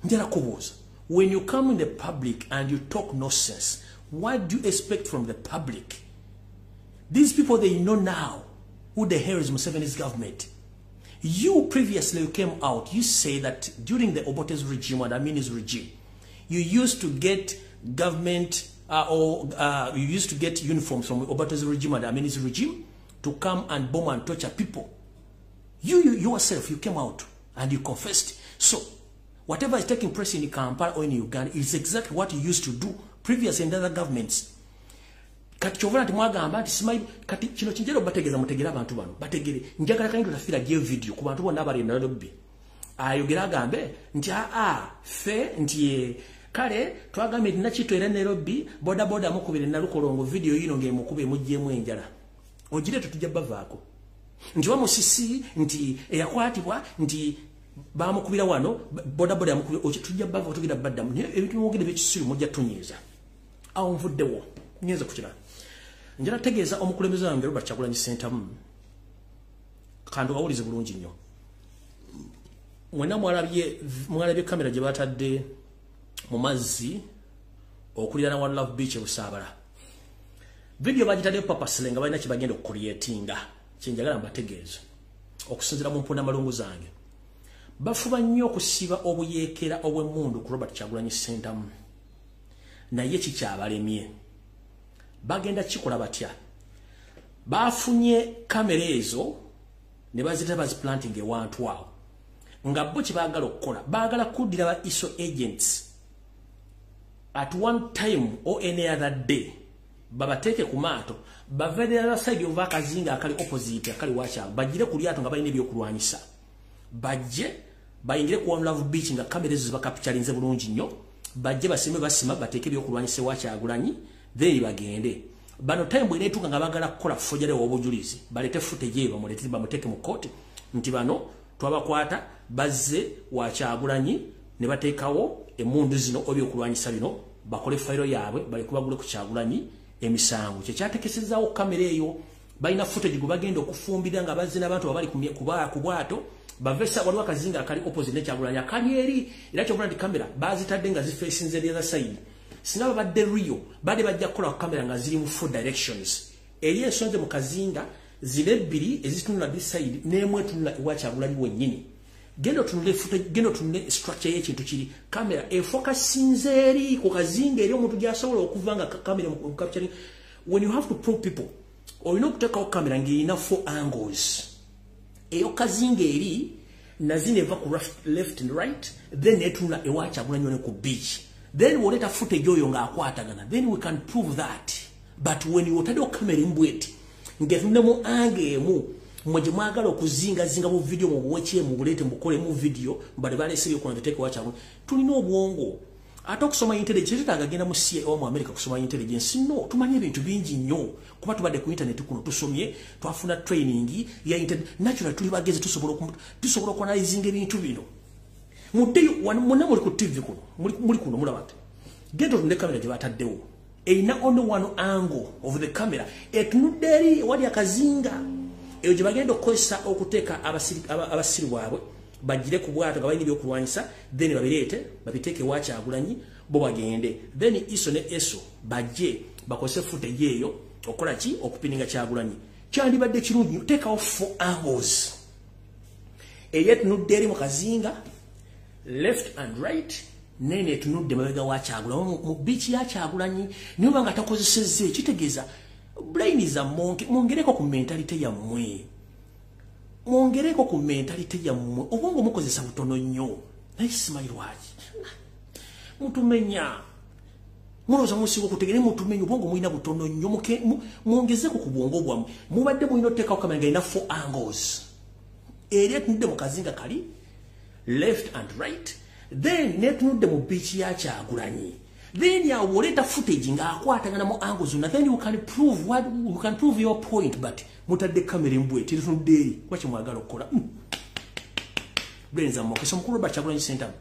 Njala kubuuza, when you come in the public and you talk nonsense, what do you expect from the public? These people, they know now who the hell is Museveni's government. You previously, you came out, you say that during the Obote's regime and Amini's regime, you used to get government or you used to get uniforms from Obote's regime and Amini's regime to come and bomb and torture people. You yourself, you came out and you confessed. So, whatever is taking place in Kampala or in Uganda is exactly what you used to do previously in other governments. Kati kyovula nti mwagamba nti simanyi. Kati kino kinjera obategeeza mutegere abantu bano bategere. Njagala Kayindo Otafiire aggyeyo video ku bantu bonna abali e Nairobi ayogere agambe nti aa ffe nti kale twagambye nti Nakito era Nairobi boda boda mukubire Nalukolongo video yino ng'emukuba emuggyemu enjala. Ogireete tujja bavaako nti wamusisi nti eyakwatibwa nti bamukubira wano boda boda yamukubira. Tujja bavaako tugenda baddamu naye ebintu mwogere byekisiru mujja tunyiiza. Awo nvuddewo nyenza ku kirala. Njala tegeeza omukulembeze wange Robert Kyagulanyi Ssentamu, kandi owulize bulungi nnyo. Mwenna mwalabye kamera gye batadde mu mazzi okuliraana One Love Beach e Busaabala. Video bagitaddeyo purposely nga balina kye bagenda okucreatinga. Kyenjagala mbategeeze okusinziira mu mpundamalungu zange, bafuba nnyo okusiba obuyeekera obw'emmundu ku Robert Kyagulanyi Ssentamu, naye kikyabalemye. Bagenda kikola batya? Bafunye kamera ezo ne bazita baziplanting ewantu awo nga bo kye baagala okukola, baagala kuddira ba ISO agents at one time or any other day, babateeke ku maato bave the other side ova akazinga akali opposite akali wakyalo, bagire ku lyato nga balina ebyokulwanyisa, bajje bayingire ku One Love Beach nga kamera ezo zibakapityalinze bulungi nnyo, bajje basime basima bateeke ebyokulwanyisa ewa Kyagulanyi, then bagende. Bano time bweneetuuka nga baagala kukola forgery w'obujulizi, baleete footage eyo bamulete bamuteeke mu kooti nti bano twabakwata bazze wa Kyagulanyi ne bateekawo emmundu zino ebyokulwanyisa bino, bakole fayiro yaabwe baleke bagule ku Kyagulanyi emisango. Kyekyatekesezaawo kamera eyo. Balina footage gwe bagenda okufumbira nga bazze n'abantu abali ku bwato bavesa. Waliwo akazinga akali opposite ne Kyagulanyi akali eri, era kyobula nti kamera bazitadde nga zifacinze the other side. Singa babadde rio badde bajja kukola ku kamera nga ziri mu four directions, eri esonze mu kazinga. Zino ebbiri ezitunula this side n'emu etunula ewa Kyagulanyi wennyini. Genda otunule footage, genda otunule structure y'ekintu kiri. Kamera efokasinze eri ku kazinga eri omuntu gy'asobola okuva nga kamera mu capturing. When you have to prove people, olina okuteekawo kamera ng'erina four angles. Eyo kazinga eri nazino eva ku left and right, then etunula ewa Kyagulanyi ne ku beach. Then bw'oleeta footage oyo ng'akwatagana, then we can prove that. But when you otaddewo kamera embweti ng'etunule mu angle emu, mwe gye mwagala okuzingazinga mu video mu buwekye mu buleete mukolemu video mbale baleese ebyokulanda teeka ewa Kyagulanyi. Tulina obwongo. Ate okusoma intelligence tetaaga genda mu CIA oba mu America kusoma intelligence. No, tumanyi ebintu bingi nnyo kuba tubadde ku internet kuno, tusomye, twafuna training ya internet. Natural tuli bagezi, tusobola okuanalyzinga ebintu bino. Muddeyo mwenna muli ku TV kuno, muli kuno mulaba nti genda otunule kamera gye bataddewo, erina only one angle of the camera, etunudde eri ewali akazinga eyo gye bagenda okukozesa okuteeka abasiru bwabwe bagire ku bwato nga balina ebyokulwanyisa, then babireete babiteeke ewa Kyagulanyi, bo bagende, then ISO ne ESO bajje bakozese footage eyo okukola ki? Okupininga Kyagulanyi. Kyandibadde kirungi nnyo teekawo four angles, eri etunudde eri mu kazinga left and right, nene etunudde mabega wa Kyagulanyi mu beach ya Kyagulanyi. Niyo nga takozesezza, ekitegeeza brain za monkey. Mwongereko ku mentality yammwe, mwongereko ku mentality yammwe. Obwongo mukozesa butono nnyo, naye simanyi lwaki mutumenya. Mulowooza musinga okutegere, mutumenya. Obwongo mulina butono nnyo, mwongezeko ku bwongo bwammwe. Mubadde mulina oteekawo kamera nga erina four angles, eri etunudde mu kazinga kali left and right, then netunudde mu beach ya Kyagulanyi. Then awo oleeta footage ng'akwatagana mu angle zonna, then you can prove what you can prove your point. But mutadde kamera embweti etunudde eri kuba kyemwagala okukola. Brains zammwe. So mukulu Robert Kyagulanyi Ssentamu,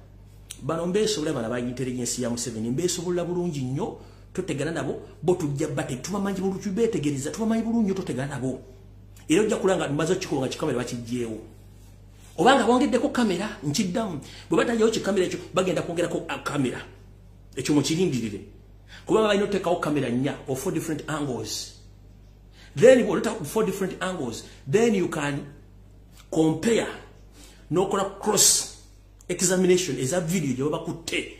bano mbeesobola, bano aba intelligence ya Museveni mbeesobola bulungi nnyo. Totegana nabo, bo tujja bate tubamanyi bulungi, beetegereza, tubamanyi bulungi nnyo. Totegana nabo, era ojja kulanga maze okikola nga kikamera bakiggyeewo obanga bongeddeko kamera. Nkiddamu, bwe batajjawo kikamera ekyo, bagenda kwongerako kamera. Ekyo mukirindirire, kuba balina oteekawo kamera nnya or four different angles. Then bw'oleta four different angles, then you can compare n'okola cross examination eza video gye babakutte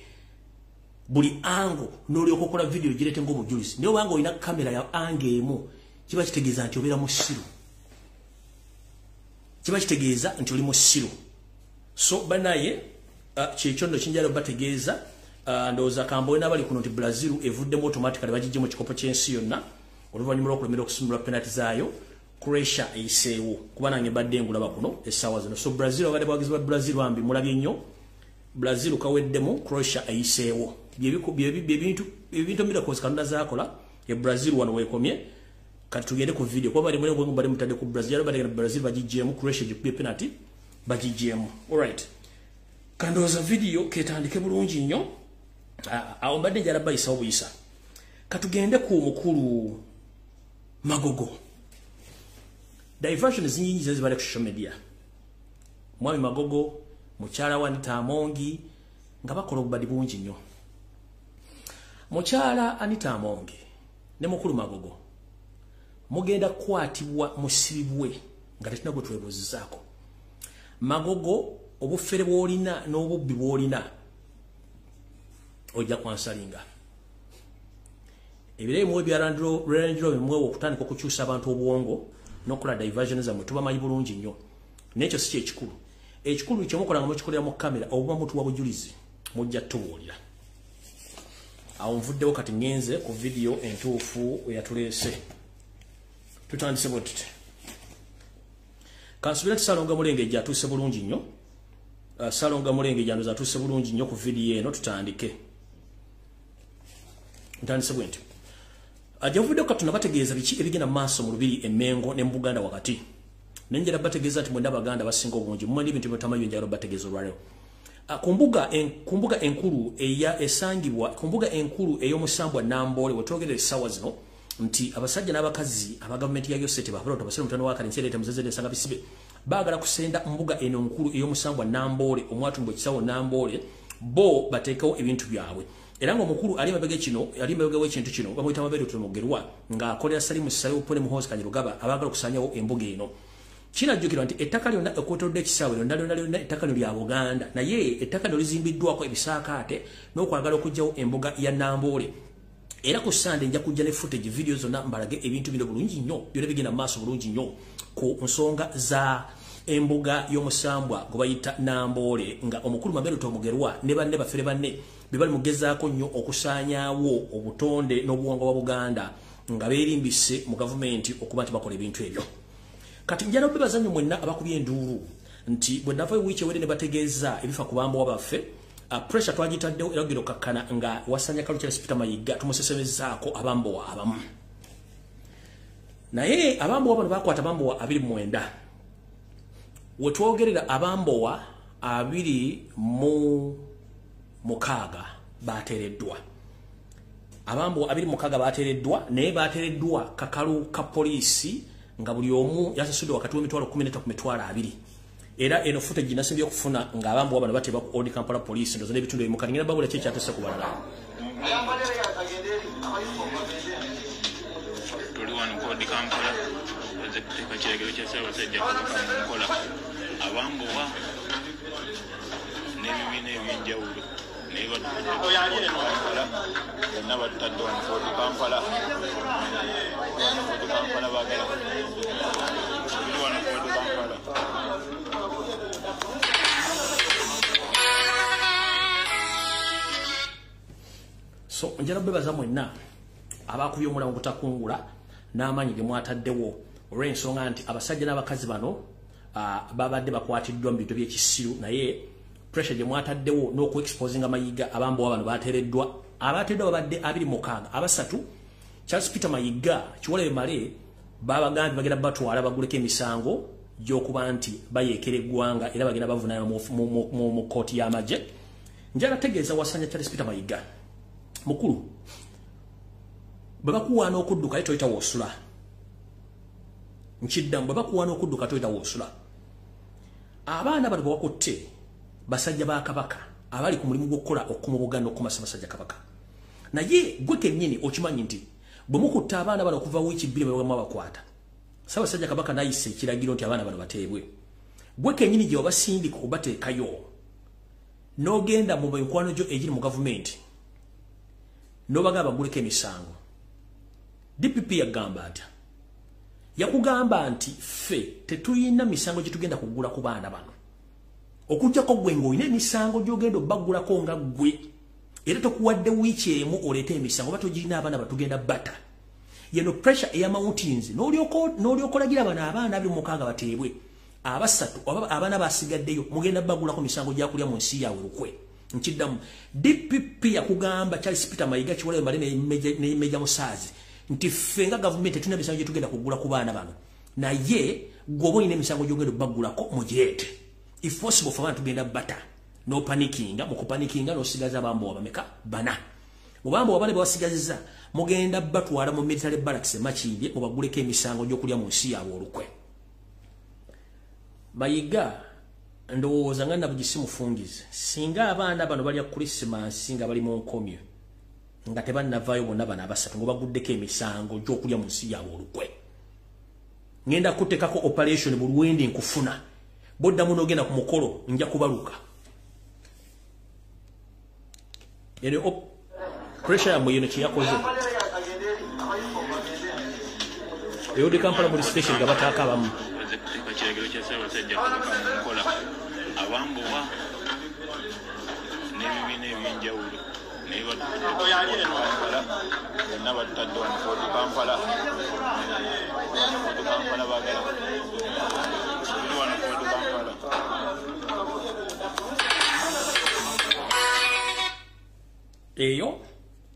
buli angle, n'olyoka okola video girete ng'obujulizi. Naye obanga olina kamera ya angle emu, kiba kitegeeza nti obeera musiru, kiba kitegeeza nti oli musiru. So banaye, kyekyo nno kinjala bategeeza. Ndowooza kambowe n'abali kuno nti Brazil evuddemu automatically, bagijje mu kikopo ky'ensi yonna oluvannyuma lw'okulemera okusumulwa penalty zaayo. Croatia eyiseewo, kuba nange mbadde ngulaba kuno essaawa zino. So Brazil, abadde bawagizi ba Brazil bambi mulabye nnyo. Brazil kaweddemu, Croatia eyiseewo. Byebintu miracles Katonda zaakola. E Brazil wano weekomye. Kati tugende ku video, kuba bali muli bali mutadde ku Brazil, bali Brazil bagijjeemu, Croatia gikubye penalty bagijjeemu. Alright, kandowooza video ketandike bulungi nnyo. Awo mbadde njala bayisawo buyisa. Katugende ku mukulu Magogo. Diversion zinyingi zibale ku social media. Mwami Magogo, mukyala wa Anita Amongi nga bakola obubadi bungi nnyo. Mukyala Anita Amongi ne mukulu Magogo mugenda kukwatibwa musibibwe nga tetulina gwe twebuuzizaako. Magogo, obufere bw'olina n'obubbi bw'olina ojja kwansalinga. Ebiremu ebya Land Rover bimwewa okutandika okukyusa abantu obwongo n'okukola diversion zammwe, tubamanyi bulungi nnyo. N'ekyo si kyekikulu. Ekikulu kyemukola nga mukikolera mu kamera obuba mutuwa bujulizi, mujja tubuulira. Awo nvuddewo, kati ŋŋenze ku vidiyo entuufu eyatuleese. Tutandise bwe tuti. Kansubira nti Ssalonga Mulengejja atuuse bulungi nnyo. Ssalonga Mulengejja ndoza atuuse bulungi nnyo ku vidiyo eno. Tutandike, ntandise bwe nti. Ajavudde katuna bategeeza biki ebigenda mu maaso mu Lubiri e Mengo ne mu Buganda wakati. Nenjera bategeeza nti mwenda Abaganda basinga obungi mumanyi ebintu byetamanyi. Njagala bategeeza olwaleero ku mbuga enkulu eya esangibwa ku mbuga enkulu ey'omusambwa Namboole wetwogerera essaawa zino, nti abasajja n'abakazi aba gavumenti ya Yosete babalota basere mutano wa kalinsi ereeta muzeze ensanga bisibe baagala kusenda mbuga eno nkulu ey'omusambwa Namboole omwatumbwa ekisawo Namboole, bo bateekewo ebintu byabwe. Era ng'omukulu ali mabega kino, ali mabega w'ekintu kino, bamuyita Mabeere Mugerwa ng'akolera Salimu Ssali ne Muhoozi Kainerugaba abaagala okusaanyawo embuga eno. Kinajjukirwa nti ettaka lyonna okwetoolodde ekisaawe lyonna lyonna lyonna ettaka lino lya Buganda, naye ettaka lino lizimbiddwako ebisaakaate n'okwagala okuggyawo embuga ya Namboole. Era ku Sande nja kujja ne footage video zonna mbalage ebintu bino bulungi nnyo, byonna bigenda mu maaso bulungi nnyo ku nsonga za embuga y'omusambwa gwe bayita Namboole, nga omukulu Mabeere Mugerwa ne banne bafere banne be bali mugezaako nnyo okusaanyaawo obutonde n'obuwangwa bwa Buganda nga beerimbise mu gavumenti okuba nti bakola ebintu ebyo. Kati njala obebaza nnyo mwenna abakubye enduulu nti bwe nava wiiki ewedde ne bategeeza ebifa ku bambowa baffe, pressure twagitaddewo era ogenda okkakkana nga wasanya Kalu Charles Peter Mayiga tumusesemezaako abambowa abamu. Naye abambowa bano bakwata abambowa 29. Wetwogerera abambowa 26 bateereddwa. Abambowa 26 bateereddwa, naye bateereddwa kakalu ka poliisi nga buli omu yasasudde wakati w'emitwalo 13 ku mitwalo 20. Era eno footage nasembye okufuna nga abambowa bano bateebwa ku Old Kampala Police ndoza n'ebitundu ebimu. Kati ngenda babula ki ekyatuuse ku balala. Tuli wano ku Old Kampala bazze kuteeka kiragiro kya Ssaabasajja Kabaka mu nkola. Abambowa n'ebibiina eby'enjawulo naye batudde ku Old Kampala, bonna batutadde wano ku Old Kampala. Old Kampala baagala tuli wano ku Old Kampala. So njala bebaza mwenna abakubye omulamu gutakungula n'amaanyi ge mwataddewo olw'ensonga nti abasajja n'abakazi bano babadde bakwatiddwa mu bintu by'ekisiru, naye pressure gye mwataddewo n'okuexposinga Mayiga abambowa bano bateereddwa. Abateereddwa babadde 26, abasatu Charles Peter Mayiga Kiwalabye Male babagambye bagenda batwala baguleko emisango gy'okuba nti bayeekera eggwanga era bagenda bavunaanwa mu kkooti y'amagye. Njala tegeeza wasanya Charles Peter Mayiga mukulu, bwe bakuwaana okudduka ye toyita woosula. Nkiddamu, bwe bakuwaana okudduka toyita woosula. Abaana bano bwe bakutte basajja ba Kabaka abali ku mulimu gw'okukola okukuuma Buganda n'okukuuma Ssaabasajja Kabaka. Naye gwe kennyini okimanyi nti bwe mukutta abaana bano okuva wiiki 2 bwe mwabakwata, Ssaabasajja Kabaka n'ayisa ekiragiro nti abaana bano bateebwe. Gwe kennyini gye wabasindika obateekayo n'ogenda mu mikwano gyo egiri mu gavumenti n'obagamba baguleko emisango. DPP yagamba atya? Yakugamba nti ffe tetulina misango gye tugenda kugula ku baana bano, okuggyako ggwe ng'olina emisango gy'ogenda obbagulako nga ggwe, era tokuwadde wiiki emu oleete emisango oba togirina abaana batugenda bata. Yeno pressure eya mountains n'olyoka olagira bano abaana 26 bateebwe, abasatu oba abaana basigaddeyo mugenda bagulako misango gyakulya mu nsi yaabwe lukwe. Nkiddamu, DPP yakugamba Charles Peter Mayiga Kiwalabye Male ne Meja Musaazi nti ffe nga gavumenti tetulina misango gye tugenda kugula ku baana bano, naye ggwe oba olina emisango gy'ogenda obbagulako mugireete. If possible for abaana tugenda bata. No panikinga, mu kupanikinga n'osigaza abambowa bameka bana. Mu bambowa bane bewasigazizza mugenda batwala mu military barracks e Makindye mubaguleko emisango gy'okulya mu nsi yaabwe olukwe. Mayiga ndowooza nga Nabugisi mufungize, singa abaana bano balya Christmas nga bali mu nkomyo nga tebannavaayo bonna bano abasatu nga baguddeko emisango gy'okulya mu nsi yaabwe olukwe, ngenda kuteekako operation buli wendi nkufuna, boddamu n'ogenda ku mukolo nja kubaluka. Eno pressure yammwe yeno kye yakoze. Ey'Old Kampala Police Station nga bataako abamu. Bazze kuteeka kiragiro kya Ssaabasajja Kabaka mu nkola. Abambowa n'ebibiina eby'enjawulo naye batudde ku Old Kampala, bonna batutadde wano ku Old Kampala. Old Kampala baagala tuli wano ku Old Kampala. Eyo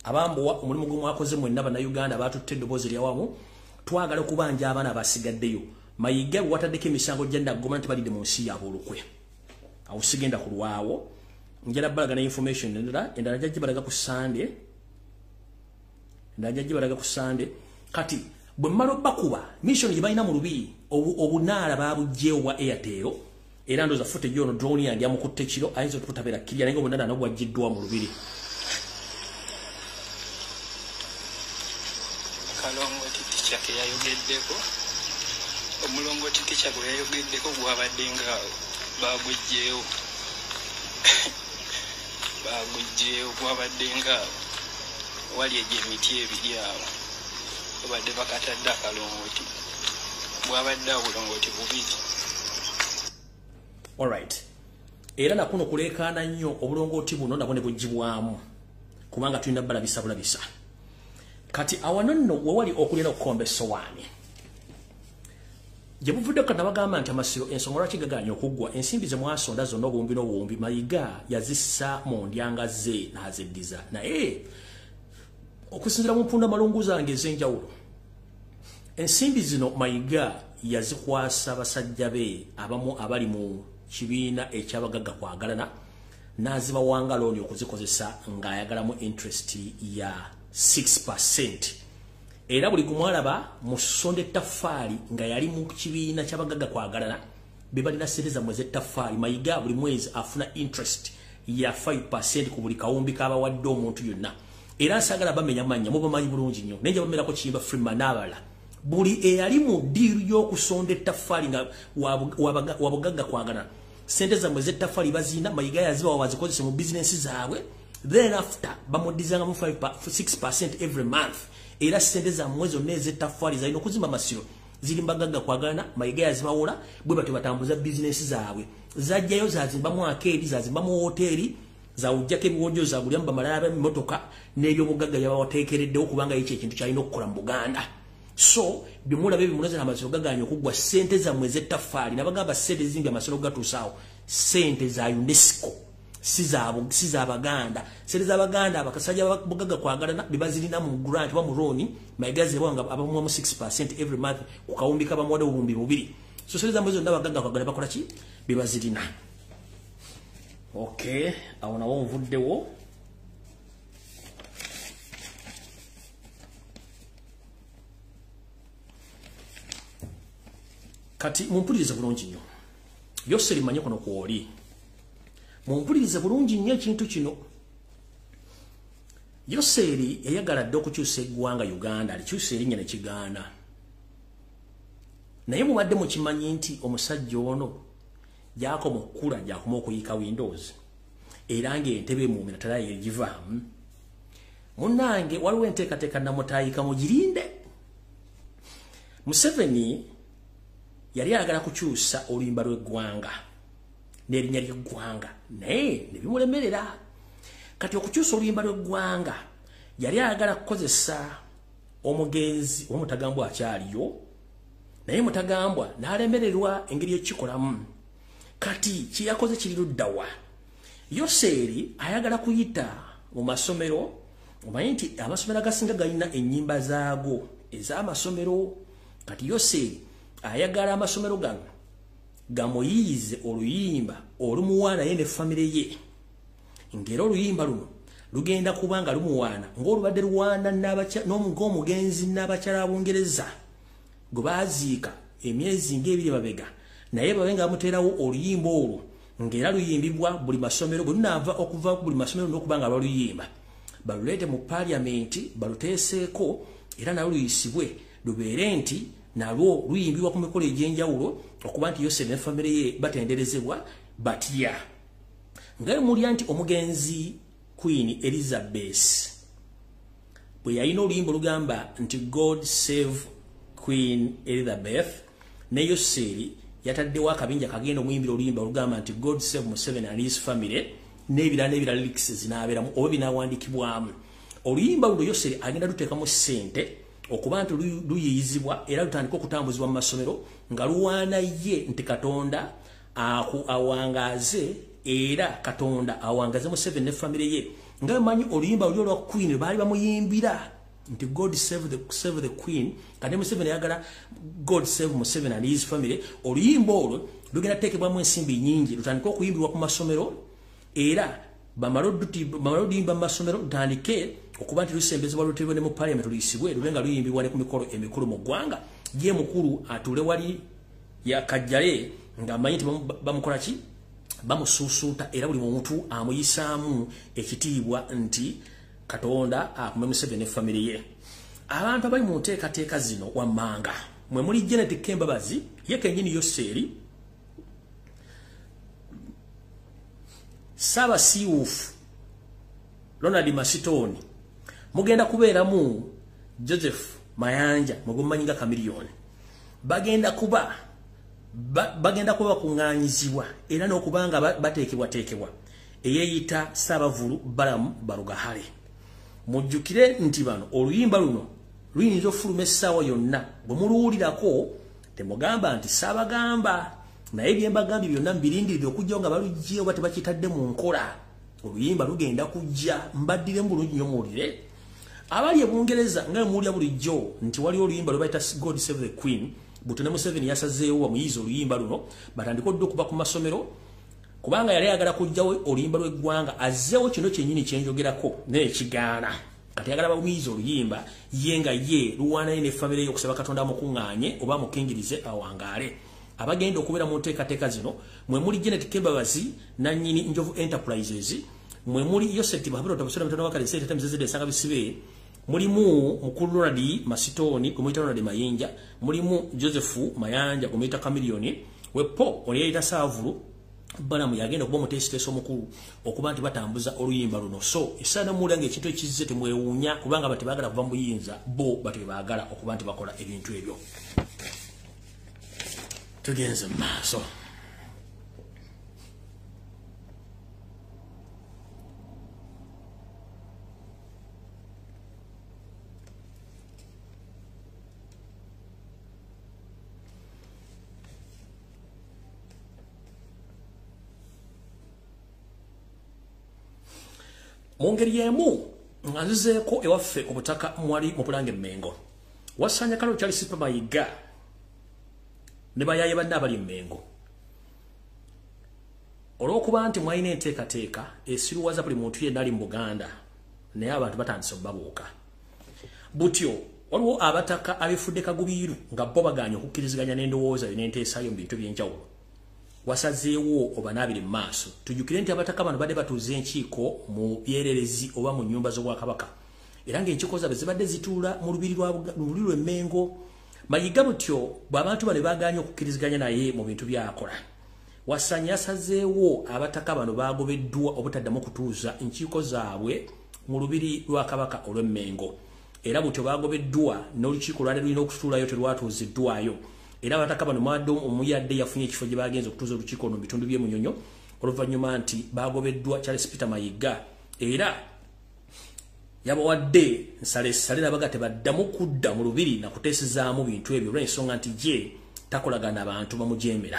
abambowa omulimu gwe mwakoze mwenna Bannayuganda batutte eddoboozi eryawamu, twagala okubanja abaana abasigaddeyo. Mayiga bwe wataddeko emisango gya Naggoma nti balidde mu nsi yaabwe olukwe. Awo sigenda kulwawo, njala balaga ne information endala, endala nja gibalaga ku Sande. Endala nja gibalaga ku Sande. Kati bwe mmala obbakuba mission gye balina mu lubiri obunaala babuggyewo bwa Airtel, era ndowooza footage ono drone yange yamukutte kiro ayinza okutabeera kirya, naye nga obunaala nabwo bwaggiddwa mu lubiri. Akalongoti ticca ke yayogeddeko, omulongoti ticca gwe yayogeddeko gwabadde nga baguggyeewo, baguggyeewo, gwabadde nga wali egyo emiti ebiri awo babadde bakatadde akalongoti, bwabadde obulongoti bubiri. Alright. Era nakuno kuleekaana nnyo obulongooti buno nabwo ne buggyibwamu kubanga tulina balabisa bulabisa. Kati awano nno wewali okulira okukomba essowaani. Gye buvuddeko nabagamba nti amasiro ensonga lwaki gagaanye okuggwa, ensimbi ze mwasonda zonna obuwumbi n'obuwumbi Mayiga yazissa mu ndyanga ze n'azeddiza. Naye okusinziira mu mpunda malungu zange ez'enjawulo, ensimbi zino Mayiga yazikwasa basajja be abamu abali mu kibiina ekyabagagga kwagalana n'azibawanga looni okuzikozesa ng'ayagalamu interest ya 6%. Era buli gumwalaba mu ssonda ettaffaali nga yali mu kibiina ky'abagagga kwagalana be balina ssente zammwe ez'ettaffaali. Mayiga buli mwezi afuna interest ya 5% ku buli kawumbi k'abawadde omuntu yonna. Era nsaagala bamenya mannya, mubamanyi bulungi nnyo, naye nja bamerako Kiyimba Freeman n'abalala. Buli eyali mu ddiiru y'okusonda ettaffaali nga wabugagga kwagalana, ssente zammwe ez'ettaffaali bazirina, Mayiga yazibawa bazikozese mu bizinensi zaabwe, then after bamuddizangamu 6% every month. Era ssente zammwe zonna ez'ettaffaali zalina okuzimba amasiro ziri mbagagga kwagalana, Mayiga yazibawola bwe batyo batambuza bizinensi zaabwe. Zajjayo zazimbamu akeedi, zazimbamu woteeri, zawujjako ebiwojjo, zagulyamu bamalaya b'emmotoka n'ebyobugagga byabawateekereddewo kubanga ekyo ekintu kyalina okukola mu Buganda. So bimulaba ebimunoza amasiro gagaanye okuggwa, ssente zammwe ez'ettaffaali nabagamba ssente zimbye amasiro gatuusaawo, ssente za UNESCO si za Baganda. Ssente z'Abaganda abakasajja bugagga kwagalana be bazirina mu grant oba mu looni, Mayiga zebawa nga abamuwamu 6% every month ku kawumbi kabamuwadde obuwumbi bubiri. So ssente zammwe zonna abagagga kwagalana bakola ki? Be bazirina. Okay, awo nawo nvuddewo. Kati mumpulirize bulungi nnyo. Yoseri manye kuno kwoli. Mumpulirize bulungi nnyo ekintu kino. Yoseri yayagala dda okukyusa eggwanga Uganda, alikyusa erinnya ne kigaana. Naye mubadde mukimanyi nti omusajja ono gy'akoma okukula gy'akoma okuyiika windows, era ng'entebe emuumira tala yegivaamu. Munnange waliwo enteekateeka namutaayika mugirinde. Museveni yali ayagala kukyusa oluyimba lw'eggwanga n'erinnya ly'eggwanga, naye ne bimulemerera. Kati okukyusa oluyimba lw'eggwanga yali ayagala kukozesa omugenzi oba Mutagambwa akyaliyo, naye Mutagambwa n'alemererwa engeri y'okukikolamu. Kati kye yakoze kiri ludda wa? Yoseri ayagala kuyita mu masomero. Omanyi nti amasomero agasinga galina ennyimba zaago ez'amasomero. Kati Yoseri ayagala amasomero gano gamuyiyize oluyimba olumuwaana ye ne famire ye, ng'era oluyimba luno lugenda kuba nga lumuwaana ng'olubadde luwaana ng'omugenzi n'abakyala Abungereza gwe baaziika emyezi ng'ebiri mabega, naye babe nga bamuteerawo oluyimba olwo ng'era luyimbibwa buli masomero. Bwe lunaava okuva ku buli masomero n'okuba nga baluyimba, baluleete mu paaliyamenti baluteeseeko era nalwo luyisibwe, lubeere nti nalwo luyimbibwa ku mikolo egy'enjawulo okuba nti Yoseri ne famire ye batenderezebwa batya. Nga mulya nti omugenzi Queen Elizabeth bwe yalina oluyimba olugamba nti God save Queen Elizabeth, ne Yoseri yataddewo akabinja kagenda omuyimbira oluyimba olugamba nti God save Museveni and his family, n'ebirala n'ebirala lyrics zinaabeeramu oba binaawandiikibwamu. Oluyimba luno Yoseri agenda luteekamu ssente okuba nti luyiyizibwa era lutandika okutambuzibwa mu masomero nga luwaana ye nti Katonda awangaaze, era Katonda awangaze Museveni ne famire ye. Nga manyi oluyimba luli olwa Queen baali bamuyimbira nti God save the Queen, kati Museveni ayagala God save Museveni and his family. Oluyimba olwo lugenda teekebwamu ensimbi nnyingi lutandike okuyimbibwa ku masomero, era bamale oluyimba mu masomero lutandike okuba nti lusembezebwa luteebwe ne mu parliament luyisibwe lube nga luyimbibwa ne ku mikolo emikulu mu ggwanga. Ye mukulu atuule wali yakajjale ng'amanyi nti bamukola ki, bamusuusuuta, era buli muntu amuyisaamu ekitiibwa nti Katonda akume Museveni ne famire ye. Abantu abali mu nteekateeka zino wammanga mwe muli Janet Kembabazi ye kennyini Yoseeri, Ssaabasiiwuufu Ronald Masitoni, mugenda kubeeramu Joseph Mayanja mugumanyi nga Chameleone. Bagenda kuba bakuŋŋaanyizibwa era n'okubanga bateekebwateekebwa eyeeyita Ssaabavulu Balamu Barugahale. Mujjukire nti bano oluyimba luno luyinza okufuluma essaawa yonna, bwe muluwulirako temugamba nti ssaabagamba, naye bye mbagambye byonna mbirindirire okujjawo nga baluggyeyo oba tebakitadde mu nkola. Oluyimba lugenda kujja, mbaddiremu bulungi nnyo muwulire. Abali e Bungereza nga muwulira bulijjo nti waliwo oluyimba lwe bayita God Save the Queen, Butone Museveni yasazeewo bamuyize oluyimba luno batandike odde okuba ku masomero, kubanga yali ayagala kujjawo oluyimba lw'eggwanga azzeewo kino kyennyini kyenjogerako naye ekigaana. Kati ayagala bamuyize oluyimba ye nga ye luwaanaye ne famire ye okusaba Katonda amukuŋŋaanye oba amukingirize awangaale. Abagenda okubeera mu nteekateeka zino mwe muli Janet Kembabazi nannyini Njovu Enterprises, mwe muli Yoseti Bahabiro Tabusera Mitono Wakale Sente Tamizeze Ensanga Bisibe, mulimu mukulu Ronald Masitoni gwe Ronald Mayinja, mulimu Joseph Mayanja gwe muyita Chameleone, wepo ono yeeyita Ssaavulu Balamu yagenda okuba omuteesiteesi omukulu okuba nti batambuza oluyimba luno. So esaana muwulira ng'ekintu ekizze temwewuunya, kubanga bati baagala kuva mu buyinza, bo bati baagala okuba nti bakola ebintu ebyo. Tugenze mu maaso. Mu ngeri y'emu nga nzizeeko ewaffe ku butaka mwali mu Bulange Mmengo, wasanya Kalo Charles Mayiga ne bayaye banne abali Mmengo. Olw'okuba nti mwalina enteekateeka esiruwaza buli muntu yenna ali mu Buganda, naye abantu batandise okubabuuka. Butyo waliwo abataka abefudde kagubiiru nga bo bagaanye okukkiriziganya n'endowooza yo n'enteesayo mu bintu by'enjawulo. Wasazeewo obanaabire mu maaso. Tujjukire nti abataka bano badde batuuza enkiiko mu byererezi oba mu nnyumba z'obwakabaka, era ng'enkiiko zaabwe zibadde zituula mu lubiri lw'Emmengo. Mayiga butyo bw'abantu bano bagaanye okukkiriziganya naye mu bintu by'akola, Wasanya yasazeewo abataka bano bagobeddwa obutaddamu kutuuza enkiiko zaabwe mu lubiri lwa Kabaka olw'Emmengo. Era butyo bagobeddwa n'olukiiko lwali lulina okutuulayo terwatuuziddwayo. Era abataka bano mwadde omuyadde yafunye ekifo gye bagenze okutuuza olukiiko luno mu bitundu by'e Munyonyo oluvannyuma nti bagobeddwa Charles Peter Mayiga, era yabawadde nsalesale nabaga tebaddamu kudda mu lubiri na kuteesezaamu bintu ebyo olw'ensonga nti gye takolagana abantu bamujeemera.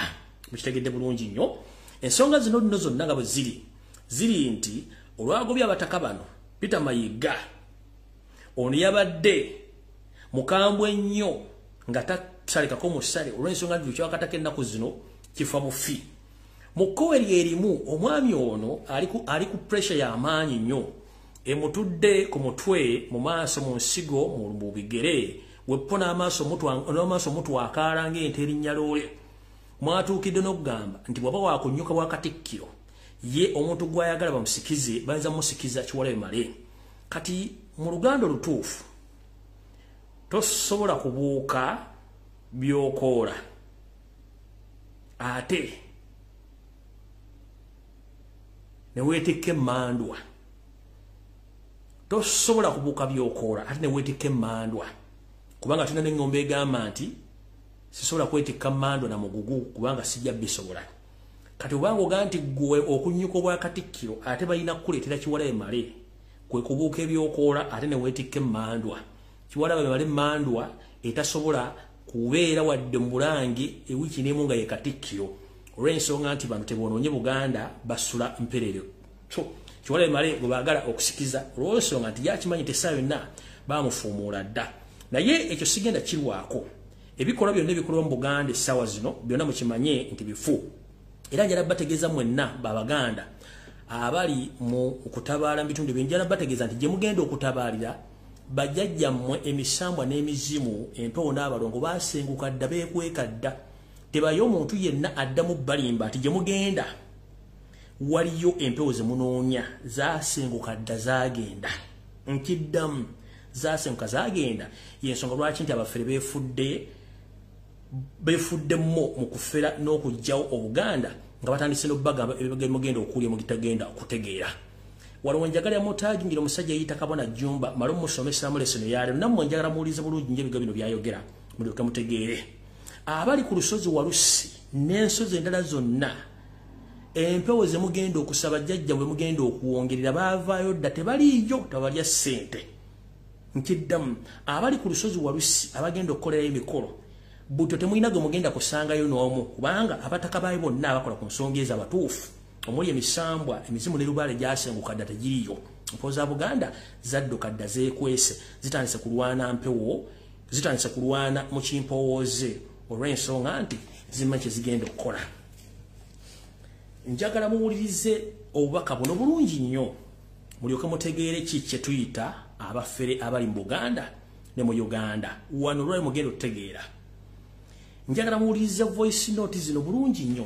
Mukitegedde bulungi nnyo. Ensonga zino nno zonna nga bwe ziri nti olwagobye abataka bano Peter Mayiga ono yabadde mukambwe nnyo nga tasalekako musale olw'ensonga nti kyakataka ennaku zino kifa bufi. Mu kkowe lyerimu omwami ono ali ku pressure y'amaanyi nnyo emutudde ku mutwe, mu maaso, mu nsigo, mu bigere, weppo n'amaaso mutwakaala ng'ente erinnya loole. Mwatuukidde n'okugamba nti bw'aba wakunnyuka bwa Katikkiro ye omuntu gw'ayagala bamusikize, bayinza mumusikiza Kiwala Bimale. Kati mu Luganda olutuufu tosobola kubuuka by'okoola ate ne weetikka emmandwa. Tosobola kubuuka by'okoola ate ne weetikka emmandwa, kubanga tulina n'engombe egamba nti sisobola kwetikka mmandwa na mugugu kubanga sijja bisobola. Kati obanga ogaa nti ggwe okunnyuka obwa Katikkiro ate balina kukuleetera Kiwala Bimale, kwe kubuuka ebyokoola ate ne weetikka emmandwa. Kiwala Bimale emmandwa etasobola kubeera wadde mu Bulange ewiiki n'emu nga ye Katikkiro, olw'ensonga nti bano teboonoonye Buganda basula mperere. So Kiwala Bimale gwe baagala okusikiza olw'ensonga nti yakimanyi nti essaawa yonna baamufuumuula dda. Naye ekyo sigenda kirwako. Ebikolwa byonna ebikolwa mu Buganda essaawa zino byonna mukimanye nti bifu. Era njala bategeeza mwenna Babaganda abali mu kutabaala mu bitundu ebyo, njala bategeeza nti gye mugenda okutabaalira bajjajjammwe emisambwa n'emizimu, empewo n'abalongo baasenguka dda, beekweka dda. Tebayo omuntu yenna addamu balimba nti gye mugenda waliyo empewo ze munoonya, zaasenguka dda, zaagenda. Nkiddamu, Zasenguka zagenda. Yensonga lwaki nti abafere befudde mo mu kufera n'okujjawo Obuganda nga batandise n'obagamba ebigenda okulya mu gitagenda okutegeera. Waliwo njagala mutaji ngira omusajja yita Kabona Jumba malo musomesa muleseno yale nammwe njagala muwulize bulungi nje ebigambo bino byayogera mulyoke mutegeere. Abali ku lusozi Walusi n'ensozi endala zonna empewo ze mugenda okusaba jjajja bwe mugenda okuwongerera baavaayo dda tebaliiyo tabalya ssente. Nkiddamu, abali ku lusozi Walusi abagenda okukolerayo emikolo butyo temulina gwe mugenda kusangayo n'omu, kubanga abataka baayo bonna abakola ku nsonga ezo abatuufu omuli emisambwa emizimu ne lubaale gyasenguka dda tegiriyo. Mpewo za Buganda zadduka dda zeekwese, zitandise kulwana mpewo, zitandise kulwana mu kimpowooze olw'ensonga nti zimanyi kye zigenda okukola. Njagala muwulirize obubaka buno bulungi nnyo mulyoke mutegeere ki kye tuyita abafere abali mu Buganda ne mu Uganda. Wano lwali mugenda okutegeera. Njagala muwulirize voice note zino bulungi nnyo.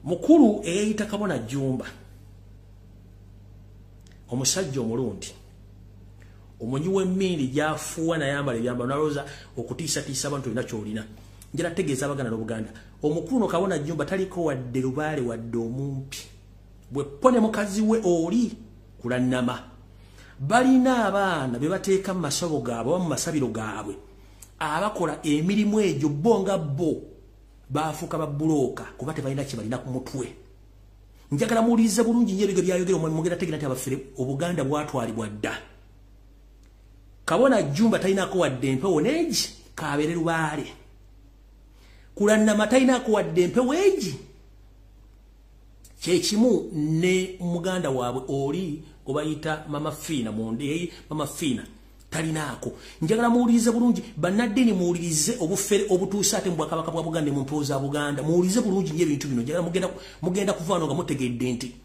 Mukulu eyeyita Kabona Jumba, omusajja omulundi omunyi w'emmindi gy'afuuwa n'ayambala ebyambalo n'alowooza okutiisatiisa abantu olina ky'olina. Njala tegeeza Abaganda n'Obuganda, omukulu no Kabona Jumba taliko wadde lubaale wadde omumpi. Bwe ppo ne mukazi we oli kulannama. Balina abaana be bateeka mu masabo gaabwe oba mu masabiro gaabwe abakola emirimu egyo bo nga bo baafuuka babulooka kuba tebalina kye balina ku mutwe. Njagala muwulirize bulungi nnyo ebigambo byayogera omwami mugenda tegeera nti abafere Obuganda bwatwalibwa dda. Kabona Jumba talinako wadde empewo n'egi kabeere lubaale. Kulannama talinako wadde empewo egi. Kyekimu ne muganda waabwe oli gwe bayita Mama Fiina mundi, Mama Fiina talinaako. Njagala muwulirize bulungi bannaddiini, muwulirize obufere obutuuse ate mu bwakabaka bwa Buganda ne mu mpewo za Buganda. Muwulirize bulungi nnyo ebintu bino. Njagala mugenda kuva wano nga mutegedde nti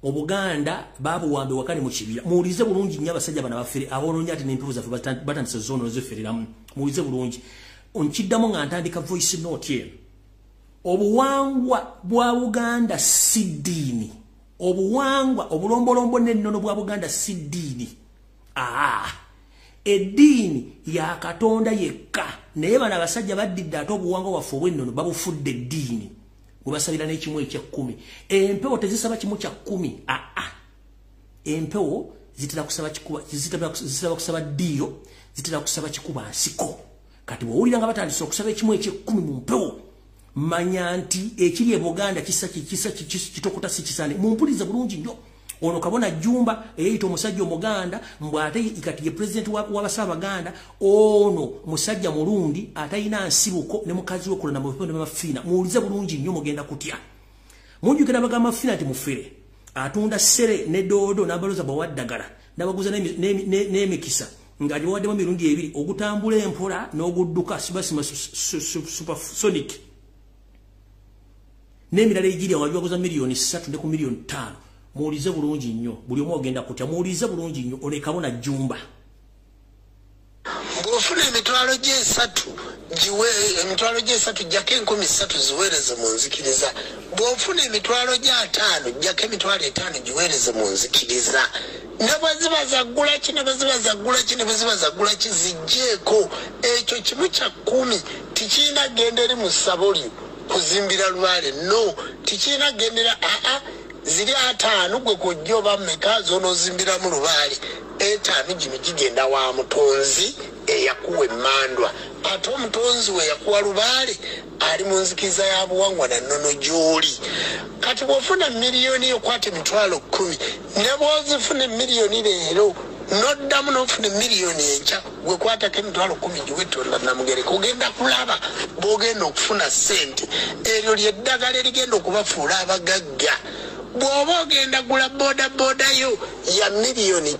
Obuganda babuwambe wakali mu kibira. Muwulirize bulungi nnyo abasajja bano abafere aboonoonye ate n'empewo zaffe batandise zoono zifereramu. Muwulirize bulungi. Nkiddamu nga ntandika voice note eno. Obuwangwa bwa Buganda si ddiini. Obuwangwa obulombolombo n'ennono bwa Buganda si ddiini. Eddiini ya Katonda yekka. Naye bano abasajja baddidde ate obuwangwa bwaffe obw'ennono babufudde eddiini. Bwe basabira n'ekimu eky'ekkumi. Empewo tezisaba kimu kya kkumi. Empewo zitera kusaba kikuba, zitera kusaba ddiiro, zitera kusaba kikuba nsiko. Kati bw'owulira nga batandise okusaba ekimu eky'ekkumi mu mpewo, manya nti ekiri e Buganda kisa kitokota si kisaane. Mumpulirize bulungi nnyo. Ono Kabona Jumba eyeyita omusajja Omuganda mbw ate kati ye pulezidenti w'abasawo Abaganda. Ono musajja mulundi atalina nsibuko ne mukazi we kulana ne Mama Fiina. Muwulize bulungi nnyo mugenda kutya. Munjukira bagamba Fiina nti mufere atunda ssere ne doodo n'abaloza bwawaddagala n'abaguza n'emikisa ng'agibawaddemu emirundi ebiri, ogutambula empola n'ogudduka supersonic n'emirala egiri awo agibaguza 3 million ne ku 5 million. Muwulize bulungi nnyo, buli omu ogenda kutya. Muwulize bulungi nnyo ono Kabona Jumba. Bw'ofuna emitwalo gy'esatu giwe emitwalo gy'esatu, jjako 3,000 ziweereze mu nzikiriza. Bw'ofuna emitwalo gy'ataano, jjako 50,000 giweereze mu nzikiriza. Ne bwe ziba zaggula ki, ne bwe ziba zaggula ki, ne bwe ziba zaggula ki, zijjeeko ekyo kimu kya kkumi. Tikirina genda eri mu ssabo lyo kuzimbira lubaale, no tikirina gendera aa ziri ataano gwe kujja oba mmeka z'onoozimbiramu lubaale. Etaano gino gigenda wa mutonzi eyakuwa emmandwa, ate omutonzi we yakuwa lubaale ali mu nzikiriza ya buwangwa na nnono gy'oli. Kati bw'ofuna miliyoni okwata 100,000, ne bw'ozifuna emiliyoni leero noddamu n'ofuna emiliyoni enkya, gwe kwatako 100,000 giwetonda Namugereka, ogenda kulaba bw'ogenda okufuna ssente. Eryo lyeddagala erigenda okubafuula abagagga. Bw'oba ogenda gula boodabooda yo ya 5 million,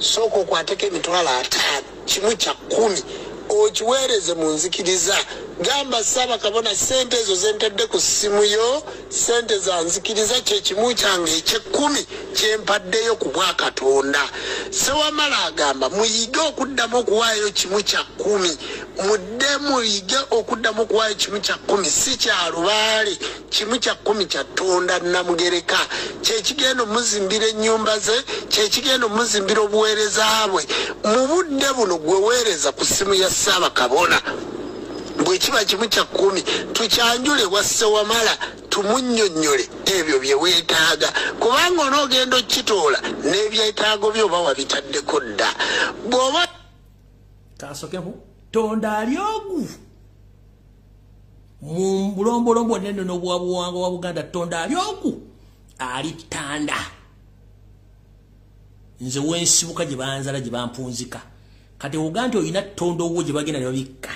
sooka okwateko 50,000, kimu kya kkumi, okiweereze mu nzikiriza. Gamba Ssaabakabona, sente ezo zentadde ku ssimu yo sente za nzikiriza, kyekimu kyange ekyekkumi kyempaddeyo ku bwakatonda. Sewamala agamba muyige okuddamu okuwaayo kimu kya kkumi. Mudde muyige okuddamu okuwaayo kimu kya 10, si kya lubaale, kimu kya 10 kya Tonda Namugereka. Kyekigenda omuzimbira ennyumba ze, kyekigenda omuzimbira obuweereza bwe. Mu budde buno gwe weereza ku ssimu ya Ssaabakabona, bwe kiba kimu kya 10, tukyanjule wa Ssewamala, tumunnyonnyole ebyo bye weetaaga, kubanga onoogenda okukitoola n'ebyetaago byo oba wabitaddeko dda. Bw'oba kansooke Tonda ali ogu mu bulombolombo nene n'obwabuwangwa wa Buganda. Tonda ali ogu ali Tanda. Nze wensibuka gye banzala gye bampunzika. Kati oga nti olina Tonda owwo gye bagenda ne babikka,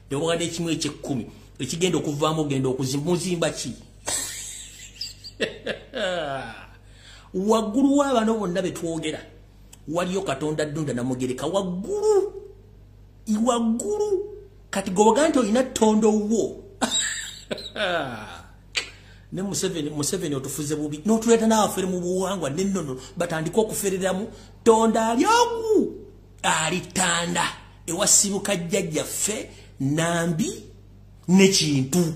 ne babagada ekimu eky'ekkumi ekigenda okuvaamu ogenda okuzimba muzimba ki? Waggulu w'abano bonna be twogera waliyo Katonda Ddunda Namugereka waggulu iwaggulu. Kati gobaga nti olina Tonda owwo ne Museveni otufuze bubi n'otuleeta n'abafere mu buwangwa n'ennono batandika okufereramu. Tonda ali ogu ali Tanda ewasibuka jjajjaffe Nambi ne Kintu.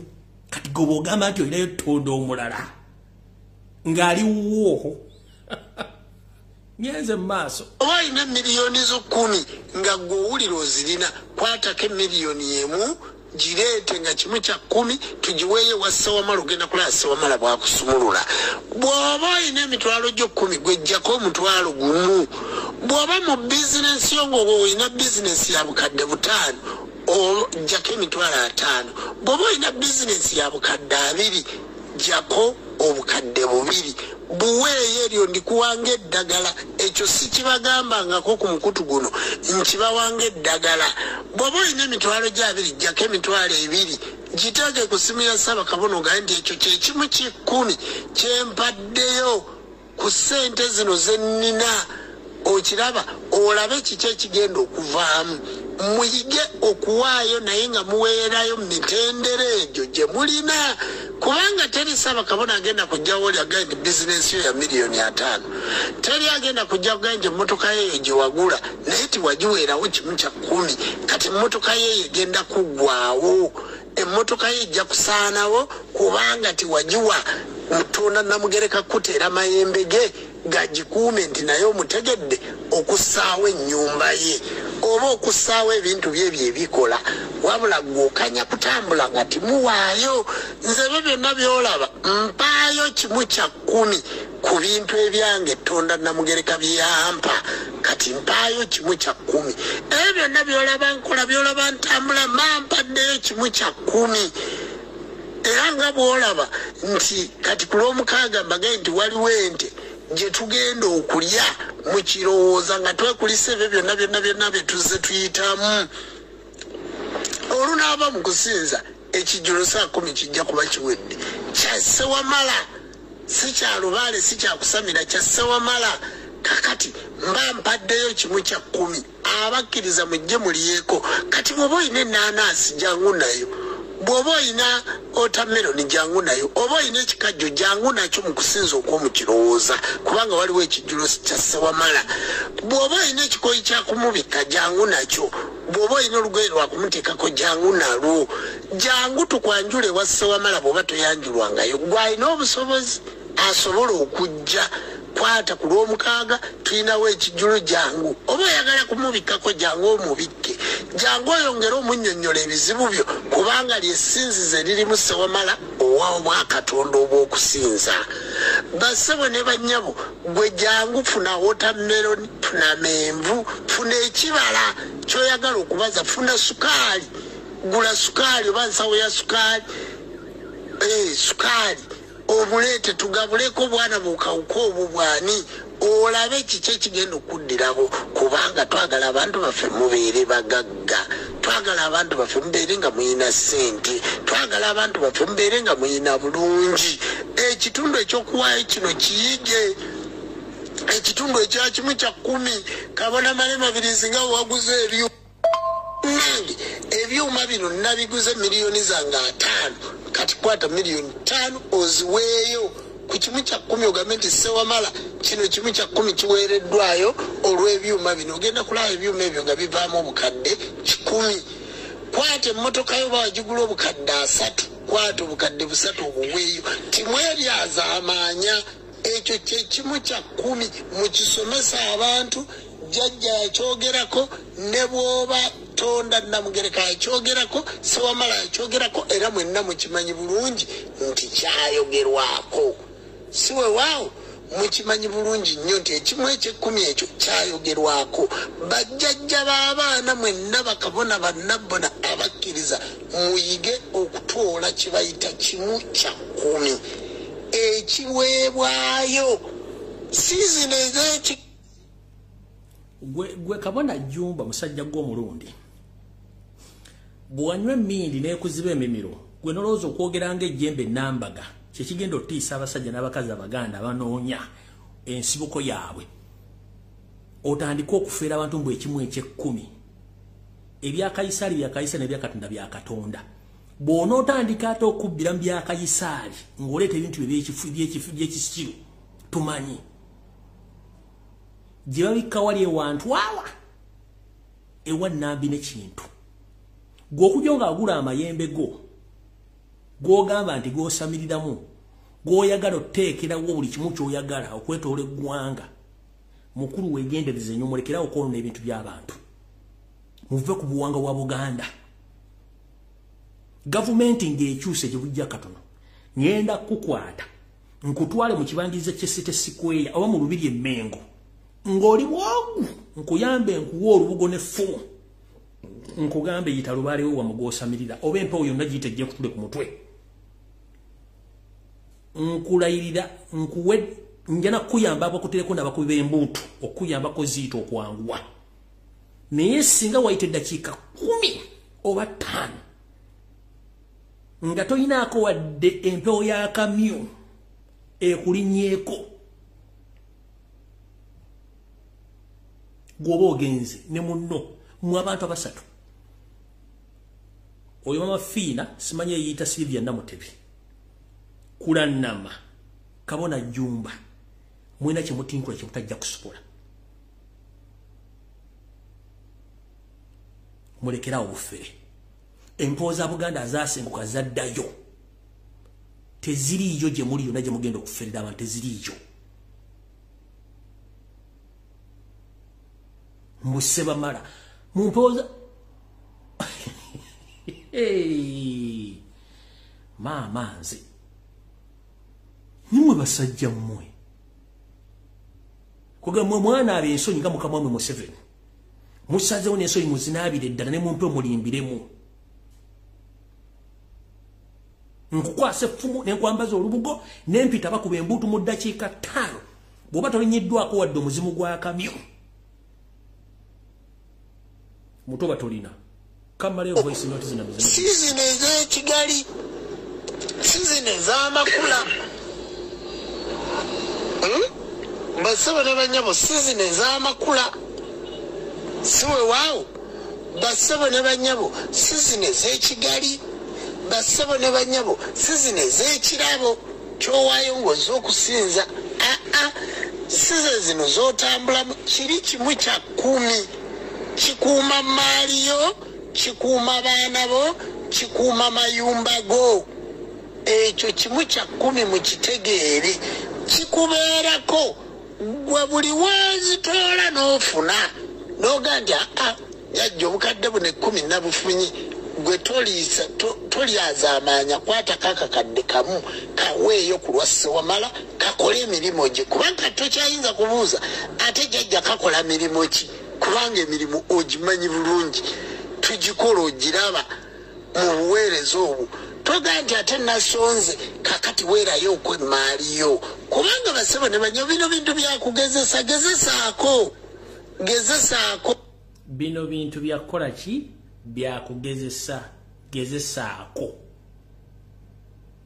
Kati goba ogamba nti olinayo Tonda omulala ng'aliwo. Ngenze mu maaso. Oba olina miliyoni zo 10 nga gwe owulira ozirina, kwatako emiliyoni 1 gireete nga kimu kya 10 tugiweeyo wa Ssewamala, ogenda kulaba Ssewamala bw'akusumulula. Bw'oba olina emitwalo gyo 10, gwejjako omutwalo 1. Bw'oba mu bizinensi yo ng'olina bizinensi ya bukadde 5, ojjako emitwalo 5. Bw'oba olina bizinensi ya bukadde 2, jjako obukadde 2. Buweeyo eryo ndikuwanga eddagala. Ekyo si kibagambangako ku mukutu guno, nkibawanga eddagala. Bw'oba olina emitwalo gya 2, jjako emitwalo 2, giteeke ku ssimu ya Ssaabakabona ogambe nti ekyo kye kimu kya 10 kye mpaddeyo ku ssente zino ze nnina. Okiraba, olabe kiki ekigenda okuvaamu. Muyige okuwaayo naye nga muweerayo mu mitendera egyo gye mulina, kubanga teri Ssaabakabona agenda kujjawo oli agamba nti bizinensi yo ya miliyoni 5. Teri agenda kujja kugamba nti emmotoka yeeyo gye wagula naye tiwagiweerawo kimu kya 10. Kati emmotoka yeeyo egenda kuggwaawo, emmotoka ye ejja kusaanawo kubanga tiwagiwa Tonda Namugereka kuteera mayembe ge gagikuume nti naye omutegedde okussaawo ennyumba ye oba okussaawo ebintu bye byebikola. Wabula gw'okanya kutambula nga timuwaayo. Nze ebyo byonna by'olaba mpaayo kimu kya 10 ku bintu ebyange Tonda Namugereka byampa. Kati mpaayo kimu kya 10. Ebyo byonna by'olaba nkola, by'olaba ntambula, mpa mpaddeyo kimu kya 10. Era nga bw'olaba nti kati ku lw'omukaaga mbagaye nti waliwo ente gye tugenda okulya mu kirowooza nga twekulisa ebyo byonna byonna byonna bye tuzze tuyitamu. Olunaaba mu kusinza ekijjulo saa 10 kijja kuba kiwedde. Kya Ssewamala, si kya lubaale, si kya kusamira, kya Ssewamala. Kakati mba mpaddeyo kimu kya 10, abakkiriza mujje mulyeko. Kati bw'oba olina ennaanansi jangu nayo, bw'oba olina otameroni jangu nayo, oba olina ekikajjo jangu nakyo mu kusinza okw'omu kirowooza, kubanga waliwo ekijjulo kya Ssewamala. Bw'oba olina ekikoyi kya kumubikka jangu nakyo, bw'oba olina olugoye lwa kumuteekako jangu nalwo. Jangu tukwanjule wa Ssewamala bw'oba toyanjulwangayo. Gwe alina obusobozi asobola okujja. Kwata ku lw'omukaaga tulinawo ekijjulo, jangu. Oba oyagala kumubikkako jangu omubikke, jangu oyongere omunnyonnyola ebizibu byo, kubanga ly'essinzizo eririmu Ssewamala owa obwakatonda obw'okusinza. Bassebo ne bannyabo, gwe jangu funa watermelon, funa menvu, funa ekibala ky'oyagala okubaza, funa sukaali, gula sukaali oba nsawo ya sukaali, sukaali obuleete tugabuleko bwana bukawuka obwo bwani, olabe kiki ekigenda okuddirabo, kubanga twagala abantu baffe mubeere bagagga, twagala abantu baffe mubeere nga muyina ssente, twagala abantu baffe mubeere nga muyina bulungi. Ekitundu ekyokuwaayo kino kiyige, ekitundu ekya kimu kya 10. Kabona Male Mabirizi nga waguze ebyuma nange ebyuma bino nabiguze miliyoni zange 5. Kati kwata miliyoni 5 oziweeyo ku kimu kya 10, ogambe nti Ssewamala kino kimu kya 10 kiweereddwayo olw'ebyuma bino. Ogenda kulaba ebyuma ebyo nga bivaamu obukadde 100. Kwata emmotoka yo bawagigula obukadde 3, kwata obukadde 3 obuweeyo. Timweryaza amaanya. Ekyo kyekimu kya 10 mukisomesa abantu. Jjajja yakyogerako, ne bw'oba Tonda Namugereka yakyogerako, Sewamala yakyogerako, era mwenna mukimanyi bulungi nti kyayogerwako. Si weewaawo mukimanyi bulungi nnyo nti ekimu eky'ekkumi ekyo kyayogerwako. Bajjajja b'abaana mwenna bakabona bannabbona abakkiriza muyige okutoola kye bayita kimu kya 10 ekiweebwayo. Sizini ez'eki gwe kabona Jumba musajja gw'omulundi bw'anywa emmindi n'ekuziba emimiro, gwe nolowooza okwogera ng'ejjembe ennambaga kyekigenda otiisa abasajja n'abakazi abaganda abanoonya ensibuko yaabwe. Otandike okufeera abantu mbu ekimu eky'ekkumi. Ebya Kayisaali bya Kayisaali n'ebya Katonda bya Katonda. Bw'onootandika ate okubbira mu bya Kayisaali ng'oleeta ebintu by'ekisiru tumanyi gye babikka wali ewantu awa ewa Nnambi ne Kintu. Gwe okujja ng'agula amayembe go gw'ogamba nti gw'osamiriramu, gw'oyagala oteekerawo buli kimu ky'oyagala okwetoola eggwanga. Mukulu weegendereze nnyo, mulekerawo okwonoona ebintu by'abantu. Muve ku buwangwa bwa Buganda. Gavumenti ng'ekyuse gye bujja katono, ŋŋenda kukukwata nkutwale mu kibangirizi ky'e City Square oba mu Lubiri e Mmengo ng'oli bwogu, nkuyambe nkuwe olubugo n'effumu, nkugambe yita lubaale we wamu gw'osamirira oba empewo yonna giyite ejje kutule ku mutwe. Nkulayirira nkuwe njana kuyamba abakutereko n'abakubi b'embuutu okuyambako ziyita okwanguwa. Naye singa wayita eddakiika 10 oba 5 nga toyinaako wadde empewo y'akamyu ekulinnyeeko, gw'oba ogenze ne munno mu abantu abasatu. Oyo mama Fiina simanyi eyiyita Silvia Namutebi, Kulannama, Kabona Jumba, mwena kye mutinkula kye mutajja kusobola. Mulekerawo obufere. Empewo za Buganda zaasenguka zaddayo, teziriiyo gye muli yonna gye mugenda okuferera abantu, teziriiyo. Musebamala mu mpewo za maama nze nimwe basajja mmwe kugamba mwana ab'ensonyi nga mukama wamwe Museveni musazeewo n'ensonyi muzinaabire ddala ne mumpe mulimbiremu. Nkukwasa effumu ne nkwambaza olubugo ne mpita bakuba embuutu mu ddakiika 5 bw'oba tolinyiddwako wadde omuzimu gw'akamyu mutoba tolina. Kamaleyo voice note zina mizimu. Sizini ez'ekigali, sizini ez'amakula, Bassebo ne bannyabo, sizini ez'amakula. Si weewaawo bassebo ne bannyabo, sizini ez'ekigali. Bassebo ne bannyabo, sizini ez'ekirabo ky'owaayo ng'ozze okusinza. Aa, size zino z'otambulamu kiri kimu kya 10 kikuuma maali yo, kikuuma baana bo, kikuuma mayumba go. Ekyo kimu kya 10 mukitegeere, kikubeerako gwe buli w'ozitoola n'ofuna n'oga nti aa jjajja obukadde buno 10 nabufunye. Gwe tolyazaamaanya, kwatako akakadde kamu kaweeyo ku lwa Ssewamala kakole emirimu gye, kubanga tokyayinza kubuuza ate jjajja kakola mirimu ki, kubanga emirimu ogimanyi bulungi, tugikola ogiraba mu buweereza obwo. Togaa nti ate nasonze, kakati weerayo okwemaaliyo, kubanga bassebo ne banyo bino bintu byakugezesa. Gezesaako, gezesaako. Bino bintu byakukola ki? Byakugezesa, gezesaako.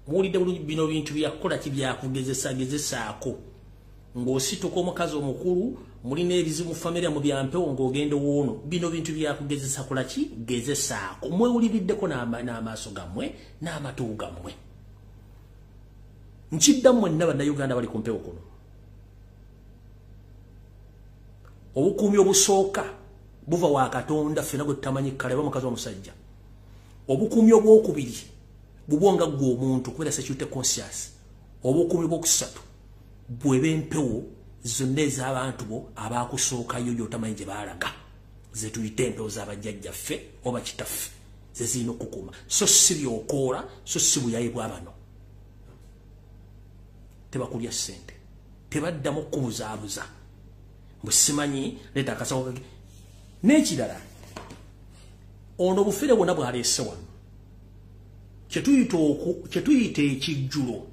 Muwulidde bulungi, bino bintu byakukola ki? Byakugezesa, gezesaako. Ng'osituka omukazi omukulu mulina ebizibu mu famire mu byampewo ng'ogenda woono, bino bintu byakugezesa kola ki? Gezesaako. Mwewuliriddeko n'amaaso gammwe n'amatu gammwe. Nkiddamu mwenna Bannayuganda bali ku mpewo kuno. Obukuumi obusooka buva wa Katonda ffenna gwe tutamanyi kale oba mukazi omusajja. Obukuumi obwokubiri bubwo nga ggwe omuntu kubeera security conscious. Obukuumi bwokusatu bweba empewo zonna ez'abantu bo abakusookayo gy'otamanyi gye baalaga, ze tuyita empewo z'abajjajjaffe oba kitaffe, ze zirina okukuuma. So si byokoola, so si buyayi bwa bano. Tebakulya ssente, tebaddamu okukubuzaabuza mbu simanyi leeta akasawo kage. N'ekirala, ono obufere bwonna bw'aleese wano, kye tuyita ekijjulo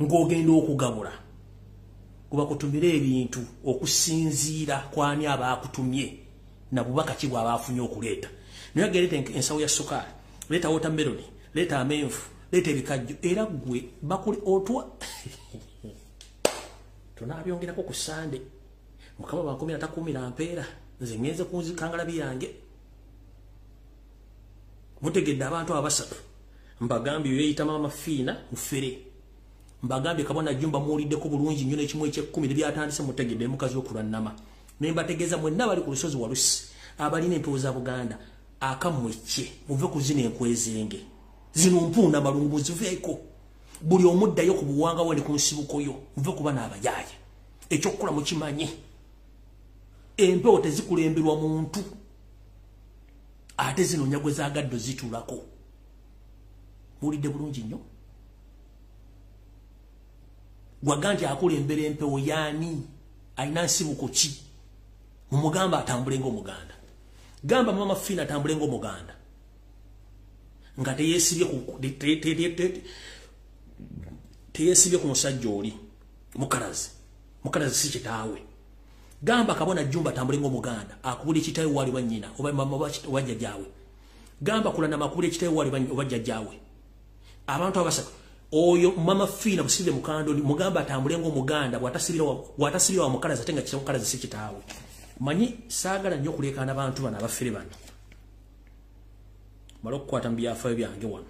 ng'ogenda okugabula, kubakutumira ebintu okusinziira kwani abaakutumye na bubaka ki bw'abaafunye okuleeta. Naye agenda leeta ensawo ya sukaali, leeta watermelon, leeta amenvu, leeta ebikajjo, era ggwe bakuli otwa tunaabyongerako ku Sande. Mukama bankumira takuumira mpeera, nze ngenze ku nzikangalabi yange. Mutegedde abantu abasatu mbagambye yeeyita Maama Fiina mufere, mbagambye Kabona Jjumba muwuliddeko bulungi nnyo n'ekimu eky'ekkumi ne byatandise, mutegedde mukazi w'okulwannama. Ne mbategeeza mwenna bali ku lusozi Walusi abalina empewo za Buganda, akammwe kye muve ku zino enkwezenge zino mpuuna malungu, muziveeko. Buli omuddayo ku buwanga bwe ne ku nsibuko yo, muve kuba n'abayaaye. Ekyokukola mukimanye, empewo tezikulemberwa muntu, ate zino nyagwe zaagadde zituulako. Muwulidde bulungi nnyo. Gwaga nti akulembera empewo yaani, alina nsibuko ki? Mumugamba atambule ng'Omuganda. Gamba Mama Fiina atambule ng'Omuganda nga teyeesibye ku musajja oli Mukalazi. Mukalazi si kitaawe. Gamba Kabona Jjumba atambule ng'Omuganda, akubula ekitaawe waali wa nnyina oba mama oba jjajjaawe. Gamba Kulanama akubula ekitaawe waali oba jjajjaawe. Abantu abasatu oyo Mama Fiina Busibire Mukandoli mugamba atambule ng'Omuganda, bw'atasibira wa Mukalazi ate nga Mukalazi si kitaawe. Manyi saagala nnyo okuleekaana abantu bano abafere bano. Mala okukwata mu byafaayo byange wano.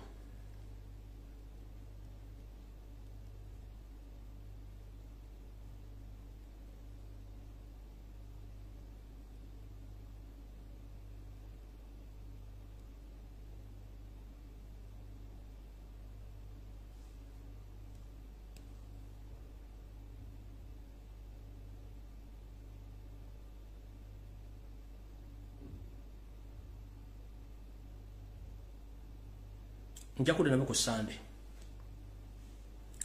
Nja kudda nabo ku Sande,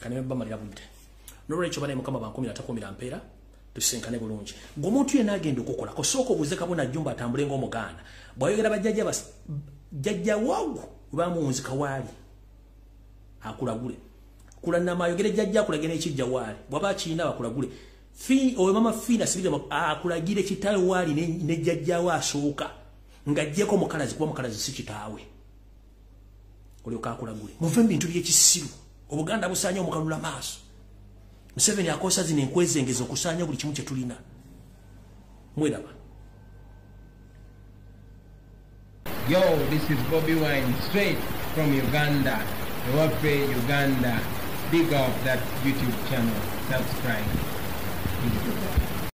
kaneme bamalira budde. Nolwekyo bane, Mukama bankumira atakumira mpeera, tusinkane bulungi. Gwe yenna agenda okukola, kosooka obuuze Kabona Jjumba atambule ng'Omuganda. Bw'ayogera bajjajja, jjajja waagu bamuwunzika waali akulagule. Kulanama ayogere jjajja akulagire n'ekijja waali, bw'aba akirina bakulagule. Oyo Mama Fiina Sibire akulagire kitaawe waali ne jjajjaawe asooka ng'aggyeko Mukalazi, kuba Mukalazi si kitaawe, olyoka akulagule. Muve mu bintu by'ekisiru. Obuganda busaanye omukalula maaso. Museveni akozesa zino enkwezengeza okusaanya buli kimu kye tulina. Mweraba. Yo, this is Bobi Wine, straight from Uganda. Ewaffe Uganda. Big up that YouTube channel. Subscribe. Thank you.